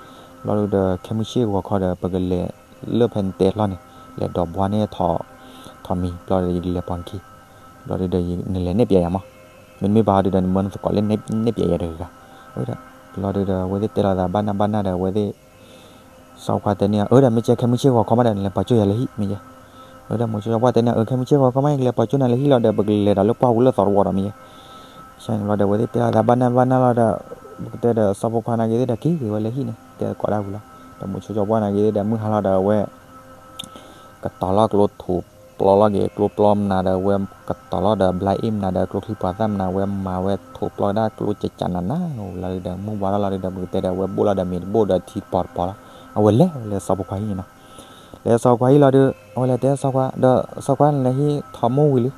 ဘျီဒုဒီး ခဲမုၢ်ဆ့ၣ်ဂီၤခီဒီး ပကလဲၤလၢဖဲနတဲလီၢ်န့ၣ် လဲၤဒိးဘှါန့ၢ်ထိးမံၤ, ဘျီဒီးယကလဲၤပိာ်နခံ, ဘျီဒုဒီး နလဲၤနဲၣ်ပၠးယၤမး, မ့တမ့ၢ်ဘၣ်ဒီး နမၢနသကိးလၢနဲၣ်ပၠးယၤတဂၤဂၤ. ဘျီဒုဒီး အဝဲသ့ၣ်တဲလိာ်သးဘၣ်နၢ်ဘၣ်နၢ်ဒီး အဝဲသ့ၣ် စီၤဖိခွါတဲန့ၢ်အီၤ အၢ ဒီးမ့ၢ်ကဲခဲမုၢ်ဆ့ၣ်ဂီၤခီမးဒီး နလဲၤပိာ်ကၠိၣ်ယၤလၢဟံၣ်မ့ၢ်ယဲ. အၢဒီးမိၤဆိကၠီပှၢ်တဲန့ၢ်အီၤ ခဲမုၢ်ဆ့ၣ်ဂီၤခီမး ယကလဲၤပိာ်ကၠိၣ်နၤလၢဟံၣ်လီၤဒီး ပကလဲၤဒီးလၢပှၢ်ပူၤလၢသီတဝီဒီးမ့ၢ်ယဲ. ဘျီဒီး အဝဲသ့ၣ်တဲလိာ်သးဘၣ်နၢ်ဘၣ်နၢ်လီၤဒီး ပကတဲဒီးစီၤဖိခွါနာ်က့ၤသ့ၣ်ဒီး က့ၤဂ့ၤဝဲလၢဟံၣ်န့ၣ် တဲသကိးဒၣ်ဝံၤလီၤ. ဒီးမိၤဆိကၠီပှၢ်နာ်က့ၤသ့ၣ်ဒီး မုၢ်ဟါလီၤဒီး အဝဲ ကတီၤလီၤကျိထိးပျီလီၤက့ၤ ကျိပျီမနုၤဒီး အဝဲကတီၤလီၤဒီး ဘျါအ့ၣ်မနုၤဒီး ကျိချံပှၤသၣ်မနုၤ အဝဲမၤဝဲထိးပျီဝဲဒၣ်ကျိကကးနးနးလီၤဒီး မုၢ်ဝါထီၣ်လီၤဒီး ပကတဲဒီး အဝဲဘိၣ်လီၤဒီးမ့ၤတဘိၣ်ဒီးထံတပီၤတပီၤလီၤ. အဝဲလဲၤဝဲလၢစီၤဖိခွါဟံၣ်န့ၣ်နီၤ. လဲၤစီၤဖိခွါဟံၣ်လီၤဒီး အဝဲလဲၤတဲစီၤဖိခွါ ဒီးစီၤဖိခွါ နလဲၤဟံးထိးမိၢ်ဝံၤလံ.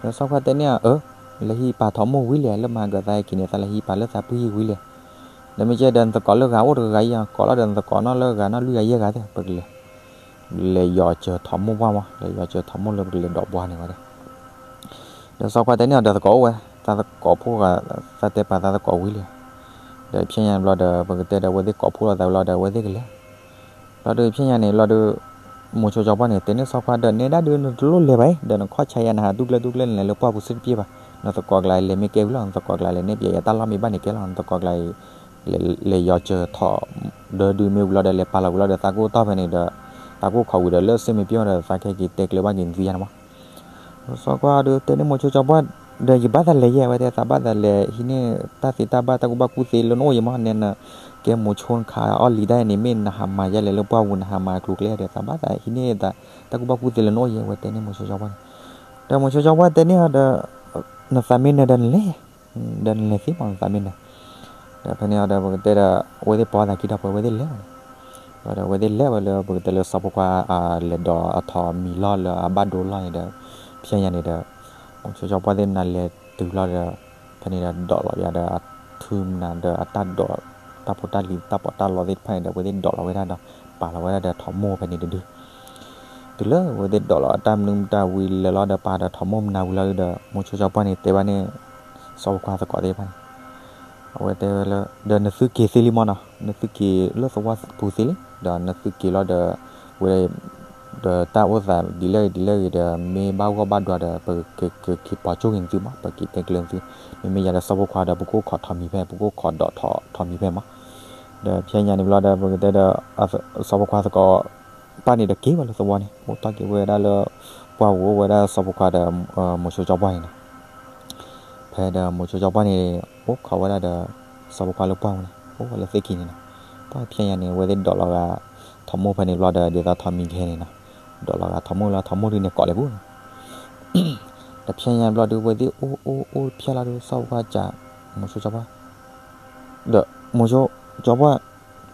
ဒီးစီၤဖိခွါတဲန့ၢ်အီၤ အၢ လဲၤဟံးပာ်ထိးမိၢ်ဝံၤလံ လၢမၤကသးဟဲက့ၤန့ၣ် သးလဲၤဟံးပာ်လၢသးပုၢ်ဟံၣ်ဝံၤလံ. ဒီးမ့ၢ်ကဲဒီးနသကိးလၢဂၤအိၣ်တဂၤဂၤအံၤ ကိးလီၤဒီးနသကိးနီၣ်လၢဂၤနီၣ်လွံၢ်ဂၤယဲၢ်ဂၤသ့ၣ် ပကလဲၤ လဲၤယီၤစၢၤထိးမိၢ်ပှၢ်မး လဲၤယီၤစၢၤထိးမိၢ်လၢပကလဲၤဒိးဘှါန့ၣ်ဝဲဒၣ်. ဒီးစီၤဖိခွါတဲန့ၢ်အီၤဒီးသကိးအိၣ်ဝဲ သးသကိးဖိဂၤ သးတဲပာ်သးသကိးဝံၤလံ. ဒီးဖဲညါန့ၣ်ဘျီဒီး ပကတဲဒီးအဝဲသ့ၣ်ကိးဖှိၣ်လိာ်သးဝံၤလီၤဒီးအဝဲသ့ၣ်ကလဲၤ ဘျီဒီးဖဲညါန့ၣ်ဘျီဒီး မိၤဆိကၠီပှၢ်န့ၣ် တဲန့ၢ်စီၤဖိခွါဒီး နဲဒၣ်ဒုးနတလိၣ်လဲၤဘၣ်အံၤ ဒီးနခီၣ်ဆါယၤနဟးတူၢ်ကျဲတူၢ်ကျဲန့ၣ် လဲၤလၢပှၢ်ပူၤစ့ၢ်တပျ့ၢ်ဘၣ်. နသကိးကျါလဲၤမ့ၢ်ကဲဝံၤလီၤ နသကိးကျါလဲၤနဲၣ်ပၠးယၤတၢ်လီၢ်မ့ၢ်ဘၣ်န့ၣ်ကဲလီၤ နသကိးကျါအံၤ လဲၤယီၤစၢၤထိး ဒၢဒုးမ့ၢ်ဝံၤလီၤဒီး လဲၤပာ်လီၤဝံၤလီၤဒီး သးကအိၣ်တီၢ်ဖဲန့ၣ်ဒီး သးကအိၣ်ခိးဝံၤဒီး လၢစ့မ့ၢ်ပျီဒီး သးကဟဲက့ၤတဲကျၢၤဘၣ်က့ၤနသုယါန့ၣ်မး. စီၤဖိခွါဒီးတဲန့ၢ်မိၤဆိကၠီပှၢ်ဒီး ယဘၣ်သးလဲၤယဲၢ် အဝဲတဲ သးဘၣ်သးလဲၤဟံးန့ၢ်တၢ်သ့တၢ်ဘၣ် တၢ်ကူၣ်ဘၣ်ကူၣ်သ့လၢနအိၣ်ယဲၢ်မး နဲနကဲမိၤဆိနခးအီၣ်လံၤတၢ်အံၤန့ၣ် မ့ၢ်နဟးမၤယဲၢ်လဲၤလၢပှၢ်ပူၤ နဟးမၤကျိၤကျဲဒီး သးဘၣ်သးဟံးန့ၢ်တၢ်ကူၣ်ဘၣ်ကူၣ်သ့လၢနအိၣ်ယဲၢ် အဝဲတဲန့ၢ်မိၤဆိကၠီပှၢ်န့ၣ်. ဒီးမိၤဆိကၠီပှၢ်တဲန့ၢ်အီၤဒီး နသးမ့ၢ်နၢၤဒီးနလဲၤ ဒီးနလဲၤသ့မး နသးမ့ၢ်နၢၤ. ဒီးဖဲန့ၣ်အီၤဒီး ပကတဲဒီး အဝဲသ့ၣ်ပိာ်သးခံဒီးပှဲၤဝဲသ့ၣ်လဲၤဝဲန့ၣ်. ဒီးအဝဲသ့ၣ်လဲၤဝဲလၢ ပကတဲလၢစီၤဖိခွါ လဲၤဒိးအထိးမံၤလီၢ်လၢအဘၣ်ဒိလီၢ်န့ၣ်ဒီး ဖဲညါန့ၣ်ဒီး မိၤဆိကၠီပှၢ်သ့ၣ်နၤလဲၤတုၤလီၤဒီး ဖဲန့ၣ်ဒီးဒိးလီၤယၤဒီးအထုမနၤဒီးအတၢ်ဒိး တၢ်ဖိတၢ်လံၤတၢ်ပီးတၢ်လီသ့ၣ်တဖၣ်န့ၣ်ဒီး အဝဲသ့ၣ်ဒိးလီၤဝဲဒၣ်ဒီး ပာ်လီၤဝဲဒၣ်ဒီးထိးမိၢ်ဖဲန့ၣ်တဒု တုၤလၢအဝဲသ့ၣ်ဒိးလီၤအတၢ်မနုၤမတၤဝံၤလဲၤလီၤဒီးပာ်ဒီးထိးမိၢ်မနၤဝံၤလီၤဒီး မိၤဆိကၠီပှၢ်န့ၣ်တဲဘၣ်န့ၣ် စီၤဖိခွါသကိးသ့ၣ်တဖၣ်န့ၣ် အဝဲတဲဝဲလၢ ဒီးနသုက့ၤသ့လံမးနီၤ နသုက့ၤလၢသဝီပူၤသ့လံ ဒီးနသုက့ၤလီၤဒီး ဝဲ ဒီးတၢ်အိၣ်သးဒ်လဲၣ်ဂ့ၤဒ်လဲၣ်ဂ့ၤဒီး မ့ၢ်ဘၣ်ဂီၢ်ဘၣ်ဒွးဒီး ပကက့ၤပိာ်ကၠိၣ်က့ၤနသုမး ပက့ၤတဲကျၢၤနသု မ့မ့ၢ်ယၤဒီးစီၤဖိခွါဒီး ပကအိၣ်ခိးထိးမံၤဖဲ ပကအိၣ်ခိးဒိးထိးမံၤဖဲမး. ဒီးဖဲညါန့ၣ်ဘျီဒီး ပကတဲဒီး စီၤဖိခွါသကိး ပၢ်န့ၣ်ဒီးက့ၤဝဲလၢသဝီန့ၣ် အိၣ်တ့ၢ်က့ၤဝဲဒၣ်လၢ ပှၢ်ပူၤအိၣ်ဝဲဒၣ်စီၤဖိခွါဒီး မိၤဆိကၠီပှၢ်န့ၣ်နီၤ. ဖဲဒီးမိၤဆိကၠီပှၢ်န့ၣ် အိၣ်ခိးဝဲဒၣ်ဒီး စီၤဖိခွါလၢပှၢ်ပူၤန့ၣ် အိၣ်ဝဲလၢသ့ၣ်ခံန့ၣ်နီၤ. ပှၢ်ဖဲညါန့ၣ် အဝဲသ့ၣ်ဒိးလီၤဂာ် ထိးမိၢ်ဖဲန့ၣ်ဘျီဒီး ဒ်သိးထိးမံၤကဟဲန့ၣ်နီၤ. ဒိးလီၤဂာ်ထိးမိၢ်လီၤ ထိးမိၢ်ဒုးန့ၣ်ကိးလဲၤပူၤနီၤ. ဒီးဖဲညါဘျီဒီး အဝဲသ့ၣ်အိၣ်အိၣ်အိၣ်ဖဲလီၤဒီး စီၤဖိခွါစံး မိၤဆိကၠီပှၢ်, ဒီးမိၤဆိကၠီပှၢ်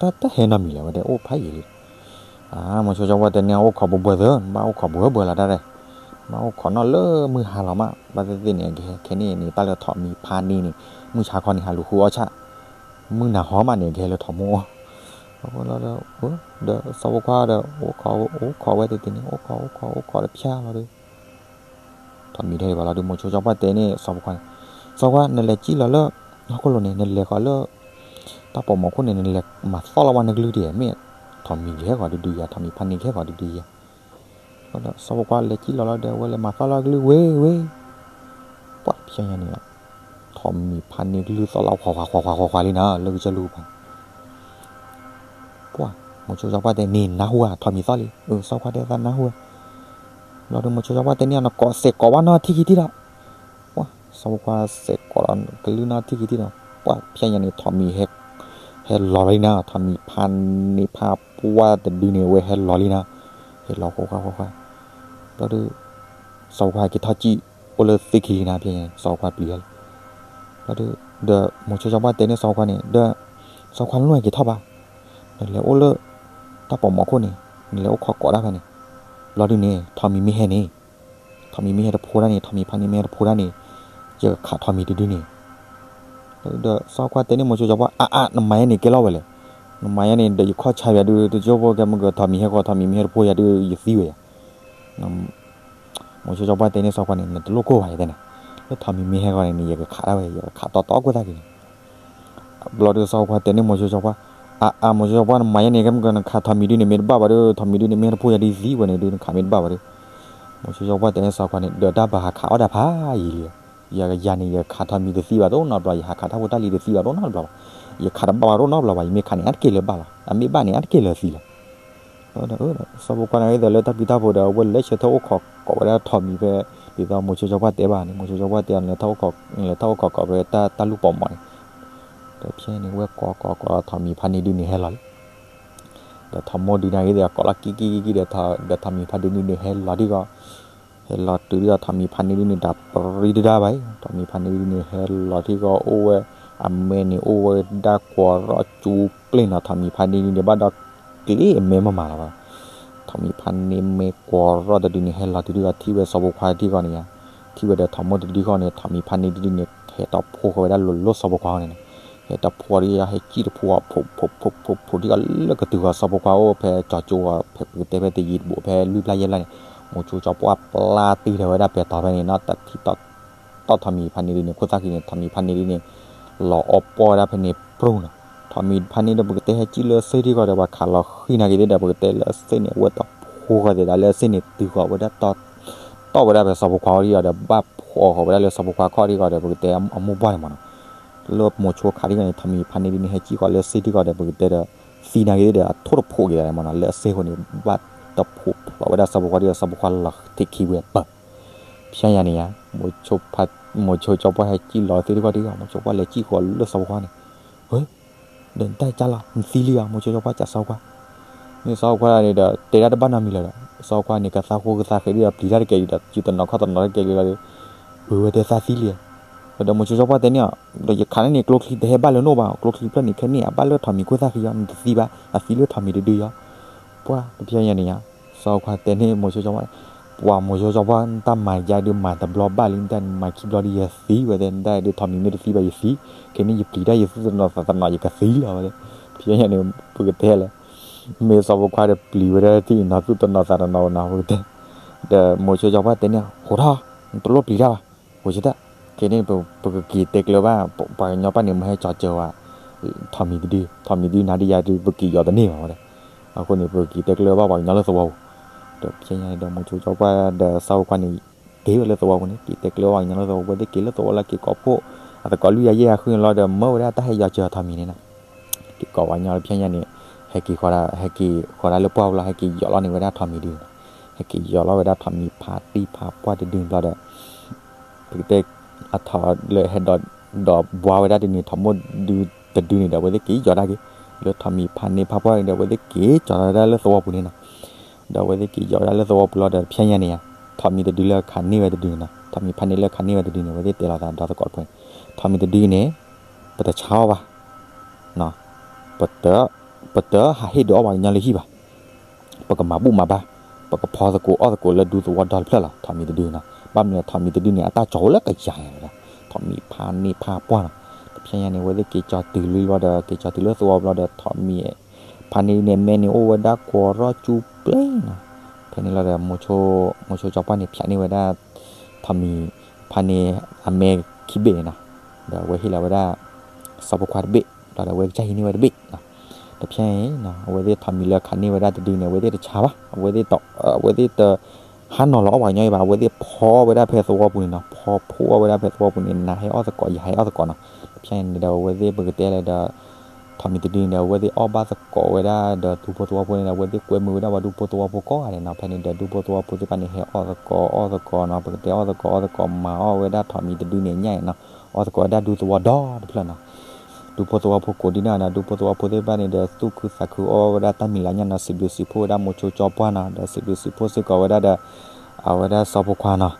တၢ်တဟဲနီတမံၤလၢၤဝဲဒၣ် အိၣ်ဖးယံာ်လံ. အၢ မိၤဆိကၠီပှၢ်တဲန့ၣ် အိၣ်ခိးဘှီဘှီသၢ ဘၣ်အိၣ်ခိးဘှီဘှီလီၤတၢ်ဒဲး, ဘၣ်အိၣ်ခိးနီၣ်လၢမုၢ်ဟါလီၤမး ဘၣ်သ့ၣ်သ့ၣ်န့ၣ် ကဟဲခဲန့ၣ်န့ၣ် တၢ်လၢထိးမံၤဖါန့ၢ်န့ၣ် မုၢ်ဆါခီန့ၣ် ဟးလူၤဃုအီၣ်ဆၣ်, မုၢ်နၤဟီမးန့ၣ် ကဟဲလၢထိးမိၢ်အီၣ်. အဃိလီၤဒီး ဒီးစီၤဖိခွါဒီး အိၣ်ခိး အိၣ်ခိးဝဲသ့ၣ်သ့ၣ်န့ၣ် အိၣ်ခိး အိၣ်ခိး အိၣ်ခိးတဖျါလီၤဒီး ထိးမံၤထဲဒံးဘၣ်လီၤဒီး မိၤဆိကၠီပှၢ်တဲန့ၣ် စီၤဖိခွါန့ၣ်, စီၤဖိခွါ နလဲၤကံၣ်လီၤလၢ ဟီၣ်ခိၣ်လိၤန့ၣ် နလဲၤဃီၤလၢ တၢ်ပိာ်မီၤခိၣ်န့ၣ် နလဲၤမၤသီၣ်လီၤဝဲနကလုၢ်ဒံး မ့ၢ်ထိးမံၤကဟဲဃီၤတဒုယၤ ထိးမံၤဖါန့ၢ်ကဟဲဃီၤတဒုယၤ. ဒီးစီၤဖိခွါလဲၤကံၣ်လီၤလီၤဒီး အဝဲလဲၤမၤသီၣ်လီၤကလုၢ်ဝဲဝဲ, ပှၢ်ဖျဲညါန့ၣ် ထိးမံၤဖါန့ၢ်ကလုၢ်သီၣ်လီၤ ခွးခွးခွးခွးခွးလံနၤ လၢကစၢၢ်လူၢ်ပူၤ ပှၢ် မိၤဆိကၠီပှၢ်တဲန့ၣ် နၢ်ဟူဧါ ထိးမံၤသီၣ်လံ. အၢ စီၤဖိခွါတဲသးနၢ်ဟူဝဲ. ဘျီဒီး မိၤဆိကၠီပှၢ်တဲန့ၣ် နကိးစဲးကိးဘၣ်နီၢ်ထံၣ်ခံထံၣ်ဒီး, ပှၢ် စီၤဖိခွါစဲးကိးဒီးကလုၢ်နီၢ်ထံၣ်ခံထံၣ်ဒီး ပှၢ်ဖျဲညါန့ၣ် ထိးမံၤ ဟဲလီၤလံနၤ ထိးမံၤဖါန့ၢ်ဖါပှၢ်တဒုန့ၣ် အဝဲဟဲလီၤလံနၤ, ဟဲလီၤဃီဃီဃီဃီ. ဘျီဒီး စီၤဖိခွါဟဲက့ၤထီၣ်ကံၣ် အိၣ်လၢသ့ၣ်ခံလံနၤ ဖဲစီၤဖိခွါပျံၤလီၤလံ. ဘျီဒီး ဒီးမိၤဆိကၠီပှၢ်တဲန့ၣ် စီၤဖိခွါန့ၣ် ဒီး စီၤဖိခွါနလိၣ်ဟဲက့ၤထီၣ်ဘၣ်, နလဲၤအိၣ်လၢ တၢ်ပိာ်မီၤခိၣ်န့ၣ် နလဲၤအိၣ်ခိးကိးတၢ်ဖဲန့ၣ်, ဘျီဒုန့ၣ် ထိးမံၤမ့ၢ်ဟဲန့ၣ် ထိးမံၤမ့ၢ်ဟဲတဖိဒၣ်န့ၣ် ထိးမံၤဖါန့ၢ်မ့ၢ်ဟဲတဖိဒၣ်န့ၣ် ယကခးထိးမံၤတဒုန့ၣ် ဒီးစီၤဖိခွါတဲန့ၣ် မိၤဆိကၠီပှၢ် အါအါ နမၤယဲန့ၣ်ကဲလီၤဝဲလဲၣ်, နမၤယဲန့ၣ်ဒီးယခီၣ်ဆါယၤဒုး တကၠိဖိကဲမုၢ်ကထိးမံၤဟဲဃီ ထိးမံၤမ့ၢ်ဟဲတဖိယၤဒုး ယသံဝဲယၤ. မိၤဆိကၠီပှၢ်တဲန့ၣ် စီၤဖိခွါန့ၣ် နတလိၣ်ကိၢ်ဘၣ်ယတဲနၤ, လၢထိးမံၤမ့ၢ်ဟဲဃီန့ၣ် ယကခးဒၣ်ဝဲ ယကခးတီတီကွၢ်သၣ်က့ၤန့ၣ် ဘျီဒီးစီၤဖိခွါတဲန့ၣ် မိၤဆိကၠီပှၢ်, အါအါ မိၤဆိကၠီပှၢ် နမၤယဲန့ၣ် ကဲမုၢ်ကနခးထိးမံၤဒုးန့ၣ် မ့ၢ်တဘၣ်ဘၣ်ဒီး ထိးမံၤဒုးန့ၣ် မ့ၢ်ဟဲတဖိယၤဒုးသံဝဲန့ၣ်ဒုး နခးမ့ၢ်တဘၣ်ဘၣ်ဒီး မိၤဆိကၠီပှၢ်တဲန့ၣ် စီၤဖိခွါန့ၣ် ဒီးတၢ်ဘၣ်ဟးခးအီၣ်ဒၣ်ဖးယံာ်လံ, ယၤန့ၣ် ယခးထိးမံၤတသံဘၣ်တအိၣ်နီတဘျီ, ယဟးခးတၢ်ဖိတၢ်လံၤတသံဘၣ်တအိၣ်နီတဘျီဘၣ်, ယခးတဘၣ်ဘၣ်တအိၣ်နီတဘျီဘၣ်, ယမ့ၢ်ခးန့ၣ် အါတက့ၢ်လၢၤဘၣ်လီၤ, အမ့ၢ်ဘၣ်န့ၣ် အါတက့ၢ်လၢၤသံလီၤ. စီၤဖိခွါန့ၣ် အဝဲသ့ၣ်လၢတၢ်ပျံၤတၢ်ဖုးဒီး အဝဲလဲၤဆၢထၢၣ်အိၣ်ခိးကိးဝဲဒၣ်ထိးမံၤဖဲ ဒ်သိးမိၤဆိကၠီပှၢ်တဲဘၣ်န့ၣ် မိၤဆိကၠီပှၢ်တဲအီၤ နလဲၤထီၣ်အိၣ်ခိးကိးဖဲတၢ်လူၢ်ပိာ်မီၤန့ၣ်, ဒီးဖဲန့ၣ် ဝဲကိးကိးကိးထိးမံၤဖါန့ၢ်ဒုးန့ၣ်ဟဲလီၤလံ ဒီးထိးမိၢ်ဒုးန့ၣ်ဂ့ၤဒီး ကိးလီၤကံကံကံကံဒီး ဒီးထိးမံၤဖါန့ၢ်ဒုးန့ၣ် ဟဲလီၤထံၣ်ကီး, ဟဲလီၤတုၤဒီး ထိးမံၤဖါန့ၢ်ဒုးန့ၣ် တၢ်ပြံတဒါဘၣ်အံၤ, ထိးမံၤဖါန့ၢ်ဒုးန့ၣ် ဟဲလီၤထံၣ်ကီး အိၣ်ဝဲ အမဲန့ၣ် အိၣ်ဝဲဒၣ်ကွီၤရီၣ်ကၠူပျ့ၣ်နီၤ, ထိးမံၤဖါန့ၢ်ဒုးန့ၣ် ဘၣ်ဒီးကျ့အမဲမးမးလီၤဘၣ်. ထိးမံၤဖါန့ၢ်မဲကွီၤရီၣ်တဒုန့ၣ် ဟဲလီၤတုၤဒီး ထံၣ်ဝဲစီၤဖိခွါထံၣ်ကီးန့ၣ်ယါ, ထံၣ်ဝဲဒီးထိးမိၢ်တဒုဃီန့ၣ် ထိးမံၤဖါန့ၢ်ဒုးန့ၣ် ဟဲတီၢ်ဖိဃီၤဝဲဒၣ်လိၤလိၤစီၤဖိခွါန့ၣ်, ဟဲတီၢ်ဖိဒီး ဟဲကံၣ်တဖိ ဖိးဖိးဖိးဖိးဖိးဖိးထံၣ်ကီးလၢကတုၤဃီၤစီၤဖိခွါအိၣ်ဖဲကၠီၤကၠိအီၤ ဖဲပကတဲဖဲတယံၤတဘူးဖဲလွံၢ်ဘျၢယဲၢ်ဘျၢန့ၣ်, မိၤဆိကၠီပှၢ်ပျၢ်တ့ၢ်ထီၣ်ဝဲဒၣ်ပဲာ်တီၤဖဲန့ၣ် နီၢ်တထံၣ်တီၢ် တီၢ်ထိးမံၤဖါန့ၢ်ဒုးန့ၣ် ခိၣ်သၣ်ဃံန့ၣ် ထိးမံၤဖါန့ၢ်ဒုးန့ၣ် လီၤအီၣ်ပီၢ်ဝဲဒၣ်ဖဲန့ၣ်ပြူၢ်နီၤ, ထိးမံၤဖါန့ၢ်ဒီး ပကတဲဟဲကံၣ်လၢစ့ၢ်ထံၣ်ကီးဒီး ပှၤခးလီၤဃံၤနာ်က့ၤသ့ၣ်ဒီး ပကတဲလၢအစ့ၢ်န့ၣ် အဝဲတဖိဃီၤသ့ၣ်ဒၣ်လၢအစ့ၢ်န့ၣ် တုၤဃီၤဝဲဒၣ် တီၢ်ဝဲဒၣ်ဖဲစီၤဖိခွါအီၤဒီး ဘၣ်ဖှီၣ်ဃီၤဝဲဒၣ်လၢစီၤဖိခွါခီၣ်ထံၣ်ကီးဒီး ပကတဲအမိၢ်ပှၢ်န့ၣ်မးနီၤ, လၢမိၤဆိခးထံၣ်ကီးန့ၣ် ထိးမံၤဖါန့ၢ်ဒုးန့ၣ် ဟဲကံၣ်ဃီၤလၢစ့ၢ်ထံၣ်ကီးဒီး ပကတဲဒီး သံနာ်က့ၤသ့ၣ်ဒီး အထိၣ်တဖိးက့ၤသးန့ၣ်မးနီၤ, လၢအစ့ၢ်ဃိန့ၣ် ဘၣ်တဖိးဖျိးဝဲဒၣ်စီၤဖိခွါဒီး စီၤဖိခွါလီၤထံးခံဝဲပၢၢ် ဖဲညါန့ၣ်ယါ, မိၤဆိကၠီပှၢ်ဟဲကံၣ်လီၤသ့ၣ်ထံၣ်ကီးဒီး မိၤဆိကၠီပှၢ်လဲၤကံၣ်ဃီၤလၢစီၤဖိခွါန့ၣ်, ဒီးနတၢ်ကၢ်လီၤ နသံလံဧါ မိၤဆိကၠီပှၢ် ကးစီၤဖိခွါ, မ့ၢ်စီၤဖိခွါန့ၣ်ဒီး တဲဒၣ်တဘၣ်နီတမံၤလၢၤဒီး စီၤဖိခွါန့ၣ် ကသးဃိကသးဃဲၤဒ်ဒီး ပျံၤတၢ်တကဲလံဒီး စုတနီၤခီၣ်တနီၤတကဲလံလီၤဒီး ပှ့ၤဝဲတဲသးသံလံဧါ, ဒီးမိၤဆိကၠီပှၢ်တဲန့ၣ်အီၤ ဒီးယခးန့ၢ်န့ၣ် ကျိချံတဟဲဘၣ်လၢနအိၣ်ဘၣ်, ကျိချံဖျၢၣ်န့ၣ် ခဲန့ၣ် အဘၣ်လၢထိးမံၤခိၣ်သၣ်ဃံအီၤ နတသံဘၣ်, အသံလၢထိးမံၤတဒုအီၤ, ပှၢ်တဖဲညါန့ၣ်ယါ, စီၤဖိခွါတဲန့ၣ်မိၤဆိကၠီပှၢ်, ပှၤမိၤဆိကၠီပှၢ် နတၢ်မၤယါဒုးမၤတဘျီဘၣ်လံ, နတၢ်မၤခံဘျီဒီးယသံဝဲသ့ၣ်, နတၢ်ဒုးထိးမံၤမ့ၢ်တသံဘၣ် ယသံ, ခဲန့ၣ် ယပျံၤတၢ်ယသူၣ်တနီၤသးတနီၤ ယကသံလီၤဝဲသ့ၣ်, ဖဲညါန့ၣ် ပကတဲလဲၣ် မ့ၢ်စီၤဖိခွါဒီးပျံၤဝဲဒၣ်ထံၣ်နီၤ သူၣ်တနီၤသးတနီၤဝဲနီၤ ပကတဲ, ဒီးမိၤဆိကၠီပှၢ်တဲန့ၣ် ဟိးထီၣ်, နတလိၣ်ပျံၤတၢ်ဘၣ်, ဟိးဆၢထၢၣ်, ခဲန့ၣ် ပကက့ၤတဲကျၢၤဘၣ် ပှၤကညီပၢ်န့ၣ် မ့ၢ်ဟဲကၠီၤစၢၤဝဲ ထိးမံၤတဒု, ထိးမံၤတဒုနၤဒုးယၤဒုး ပက့ၤယီၤတန့ၢ်ဘၣ်ဝဲဒၣ်, အဃိန့ၣ် ပကက့ၤတဲကျၢၤဘၣ်ပှၤကညီလၢသဝီပူၤ, ဒီးဖဲညါန့ၣ်ဒီး မိၤဆိကၠီပှၢ်ဒီးစီၤဖိခွါန့ၣ် က့ၤဝဲလၢသဝီပူၤန့ၣ် က့ၤတဲကျၢၤဘၣ်ပှၤကညီလၢသဝီပူၤ ဝဲသ့ၣ်က့ၤလၢသဝီလၢက့ၤကိးဖှိၣ်, အသကိးလွံၢ်ယၤယဲၢ်ယၤဃုန့ၣ်လီၤဒီး မၢဝဲဒၣ်တၢ်ဟဲယီၤစၢၤထိးမံၤန့ၣ်နီၤ က့ၤကိးပှၤကညီလၢဖဲညါန့ၣ်, ဟဲက့ၤဃီၤဒၣ်, ဟဲက့ၤဃီၤဒၣ်လၢပှၢ်ပူၤလီၤ ဟဲက့ၤယီၤလီၤန့ၢ်ဝဲဒၣ်ထိးမံၤဒုန့ၣ်, ဟဲက့ၤယီၤလီၤဝဲဒၣ်ထိးမံၤဖါတံၢ်ဖါပှၢ်တဒုန့ၣ်ဘျီဒီး ပကတဲ အထိးလၢဟဲဒီးဘှါဝဲဒၣ်တဒုန့ၣ် ထိးမိၢ်ဒုတဒုန့ၣ်ဒီး အဝဲသ့ၣ်က့ၤယီၤဒၣ်က့ၤ လၢထိးမံၤဖါန့ၢ်ဖါပှၢ်န့ၣ်ဒီး အဝဲသ့ၣ်က့ၤကၠီၤလီၤဝဲဒၣ်လၢသဝီပူၤန့ၣ်နီၤ, ဒီးအဝဲသ့ၣ်က့ၤယီၤဝဲဒၣ်လၢသဝီပူၤလီၤဒီး ဖဲညါန့ၣ်ယါ, ထိးမံၤတဒုလၢခးန့ၢ်ဝဲတဒုန့ၣ်နီၤ, ထိးမံၤဖါန့ၢ်လၢခးန့ၢ်ဝဲတဒုန့ၣ် အဝဲသ့ၣ်တဲလီၤသးဒီသကိးတဖၣ်န့ၣ်, ထိးမံၤတဒုန့ၣ် ပတဆါအီၣ်ဘၣ်, ပတ, ပတဟးဟ့ၣ်ဒုးအီၣ်ပှၤကညီလၢဟံၣ်ဘၣ်, ပကမၤဘူၣ်မၤဘါ, ပကဖီသကိးအီၣ်သကိးလၢဒူသဝီဒီတဖျၢၣ်လီၤ. ထိးမံၤတဒုနီၤ, ဘၣ်မနုၤလဲၣ် ထိးမံၤတဒုန့ၣ် အတၢ်ကၠီၤအိၣ်လၢကယၤယၤလီၤ, ထိးမံၤဖးန့ၢ်ဖးပှၢ်နီၤ. တဖျဲညါန့ၣ် အဝဲသ့ၣ်က့ၤကၠီၤတုၤလံဘျီဒီး က့ၤကၠီၤတုၤလၢသဝီဘျီဒီး ထိးမံၤ ဖးန့ၢ်န့ၣ် အမဲန့ၣ်အိၣ်ဝဲဒၣ်ကွီၤရီၣ်ကၠူပျ့နီၤ. ဖဲန့ၣ်လီၤဒီး မိၤဆိကၠီပှၢ်န့ၣ် ဖျးန့ၢ်ဝဲဒၣ် ထိးမံၤ ဖးန့ၢ်အမဲခံဘ့ၣ်န့ၣ်နီၤ, ဒီးအဝဲဟ့ၣ်လီၤဝဲဒၣ် စီၤဖိခွါတဘ့ၣ်, ဒီးအဝဲကစၢ်ဟံးန့ၢ်ဝဲတဘ့ၣ်နီၤ. တဖျဲအံၤ အဝဲသ့ၣ်ထိးမံၤလၢခးန့ၢ်ဝဲဒၣ်တဒုန့ၣ် အဝဲသ့ၣ်တဆါဘၣ်, အဝဲသ့ၣ်တ, အဝဲသ့ၣ်တ ဟးနီၤလီၤအီၣ်ပှၤကညီအံၤဘၣ်, အဝဲသ့ၣ်ဖီအီၣ်ဝဲဒၣ်ဖဲသဝီပူၤန့ၣ်နီၤ, ဖီဖှိၣ်အီၣ်ဝဲဒၣ်ဖဲသဝီပူၤန့ၣ် နၤဟဲအီၣ်သကိး ယၤဟဲအီၣ်သကိးနီၤ. တဖျဲန့ၣ်ဒီး အဝဲသ့ၣ်ပကတဲလၢဒီး ထိးမံၤတဒုန့ၣ်ဒီး အဝဲသ့ၣ်အီၣ်ဘၣ်သကိးဝဲဒၣ်ဒီးဒူဖိသဝီဖိန့ၣ်ဒီး အဝဲသ့ၣ်ကွဲမုာ်ဝဲဒၣ်ပှၤဒူဖိသဝီဖိကိးဂၤဒဲးနီၤ. ဖဲန့ၣ်ဒီး ဒူဖိသဝီဖိသ့ၣ်တဖၣ်န့ၣ် ဟဲအီၣ်သကိးအီၣ်သကိးနီၤ, ပကတဲအီၣ်သကိးအီၣ်သကိး မၤအီၣ်ဝဲဒၣ်ထိးမံၤတဒုန့ၣ်အညၣ်န့ၣ်နီၤ, အီၣ်သကိးဝဲဒၣ်ဒူသဝီဒီတဖျၢၣ်နီၤ. ဒူဖိသဝီဖိကိးဒ်န့ၣ်ဒီး ဒူဖိသဝီဖိသ့ၣ်တဖၣ်န့ၣ်ဒီး သူၣ်ခုသးခုအီၣ်ဝဲဒၣ်တၢ်မံၤလၤညၣ်နီၤ, စံးဘျုးစံးဖှိၣ်ဝဲဒၣ်မိၤဆိကၠီပှၢ်နီၤ, ဒီးစံးဘျုးစံးဖှိၣ်စ့ၢ်ကီးဝဲဒၣ်ဒီး အဝဲဒၣ်စီၤဖိခွါနီၤ,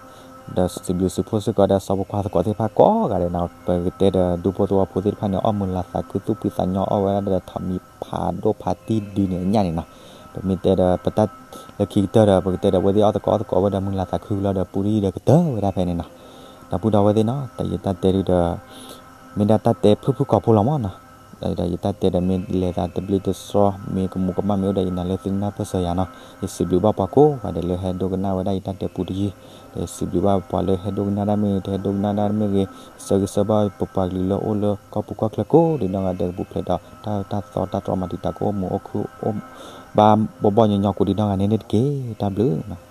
ဒီးစံးဘျုးစံးဖှိၣ်စ့ၢ်ကီးဒီးစီၤဖိခွါသကိးသ့ၣ်တဖၣ်ကိးဂၤဒဲးနီၤ. ပကတဲဒီး ဒူဖိသဝီဖိသ့ၣ်တဖၣ်န့ၣ် အီၣ်မုာ်လၤသးခု သူၣ်ဖှံသးညီအီၣ်ဝဲဒၣ်ဒီး ထိးမံၤဖးဒိၣ်ဖးတံၢ်ဒုန့ၣ်အညၣ်န့ၣ်နီၤ. ပမ့ၢ်တဲဒီး ပတၢ်လၢခံကတၢၢ်ဒီး ပကတဲဒီး အဝဲသ့ၣ်အီၣ်သကိးအီၣ်သကိးဝဲဒီး မုာ်လၤသးခုလီၤဒီး ပူတယုၢ်ဒီးကတၢၢ်ဝဲဒၣ်ဖဲန့ၣ်နီၤ. ဒီပုၢ်ဒီဝဲၢ်သ့ၣ်နီၤ, တၢ်ယတၢ်တဲဒုဒီး မ့ၢ်ဒၣ်တၢ်တဲဖုၣ်ဖုၣ်ကိာ်ဖိလီၤမးနီၤ. ဒီးယတၢ်တဲဒီး မ့ၢ်လဲၤသးတဘျ့တဆှီ မ့ၢ်ကမူးကမၣ်မ့ၢ်အိၣ်ဒီး ယနာ်လၢသုကနၢ်ပၢၢ်စၢၤယၤနီၤ. ယစံးဘျုးဘၣ်ပှၤကိးဂၤဒဲးလၢဟဲဒိကနၣ်ဝဲဒၣ်ယတၢ်တဲပူတယုၢ်, ဒီးယစံးဘျုးဘၣ်ပှၤလၢဟဲဒိကနၣ်တၢ်မ့ၢ်ဂ့ၤ တဟဲဒိကနၣ်တၢ်မ့ၢ်ဂ့ၤ, ဆၢဂ့ၤဆၢဝါဘၣ်ပပှၤကလုာ်လၢအိၣ်လၢကီၢ်ပူၤကီၢ်ချၢကိးဒုနီၢ်ဂၤဒဲး ကပူၤဖျဲးဒီး တၢ်သီတၢ်တြီမၤတံာ်တာ် ကအိၣ်မုာ်အိၣ်ခုၣ်အိၣ်ဘါဘီဘီညီညီကိးဒုနီၢ်ဂၤန့ၣ်န့ၣ်တက့ၢ်. တၢ်ဘျုးနီၤ.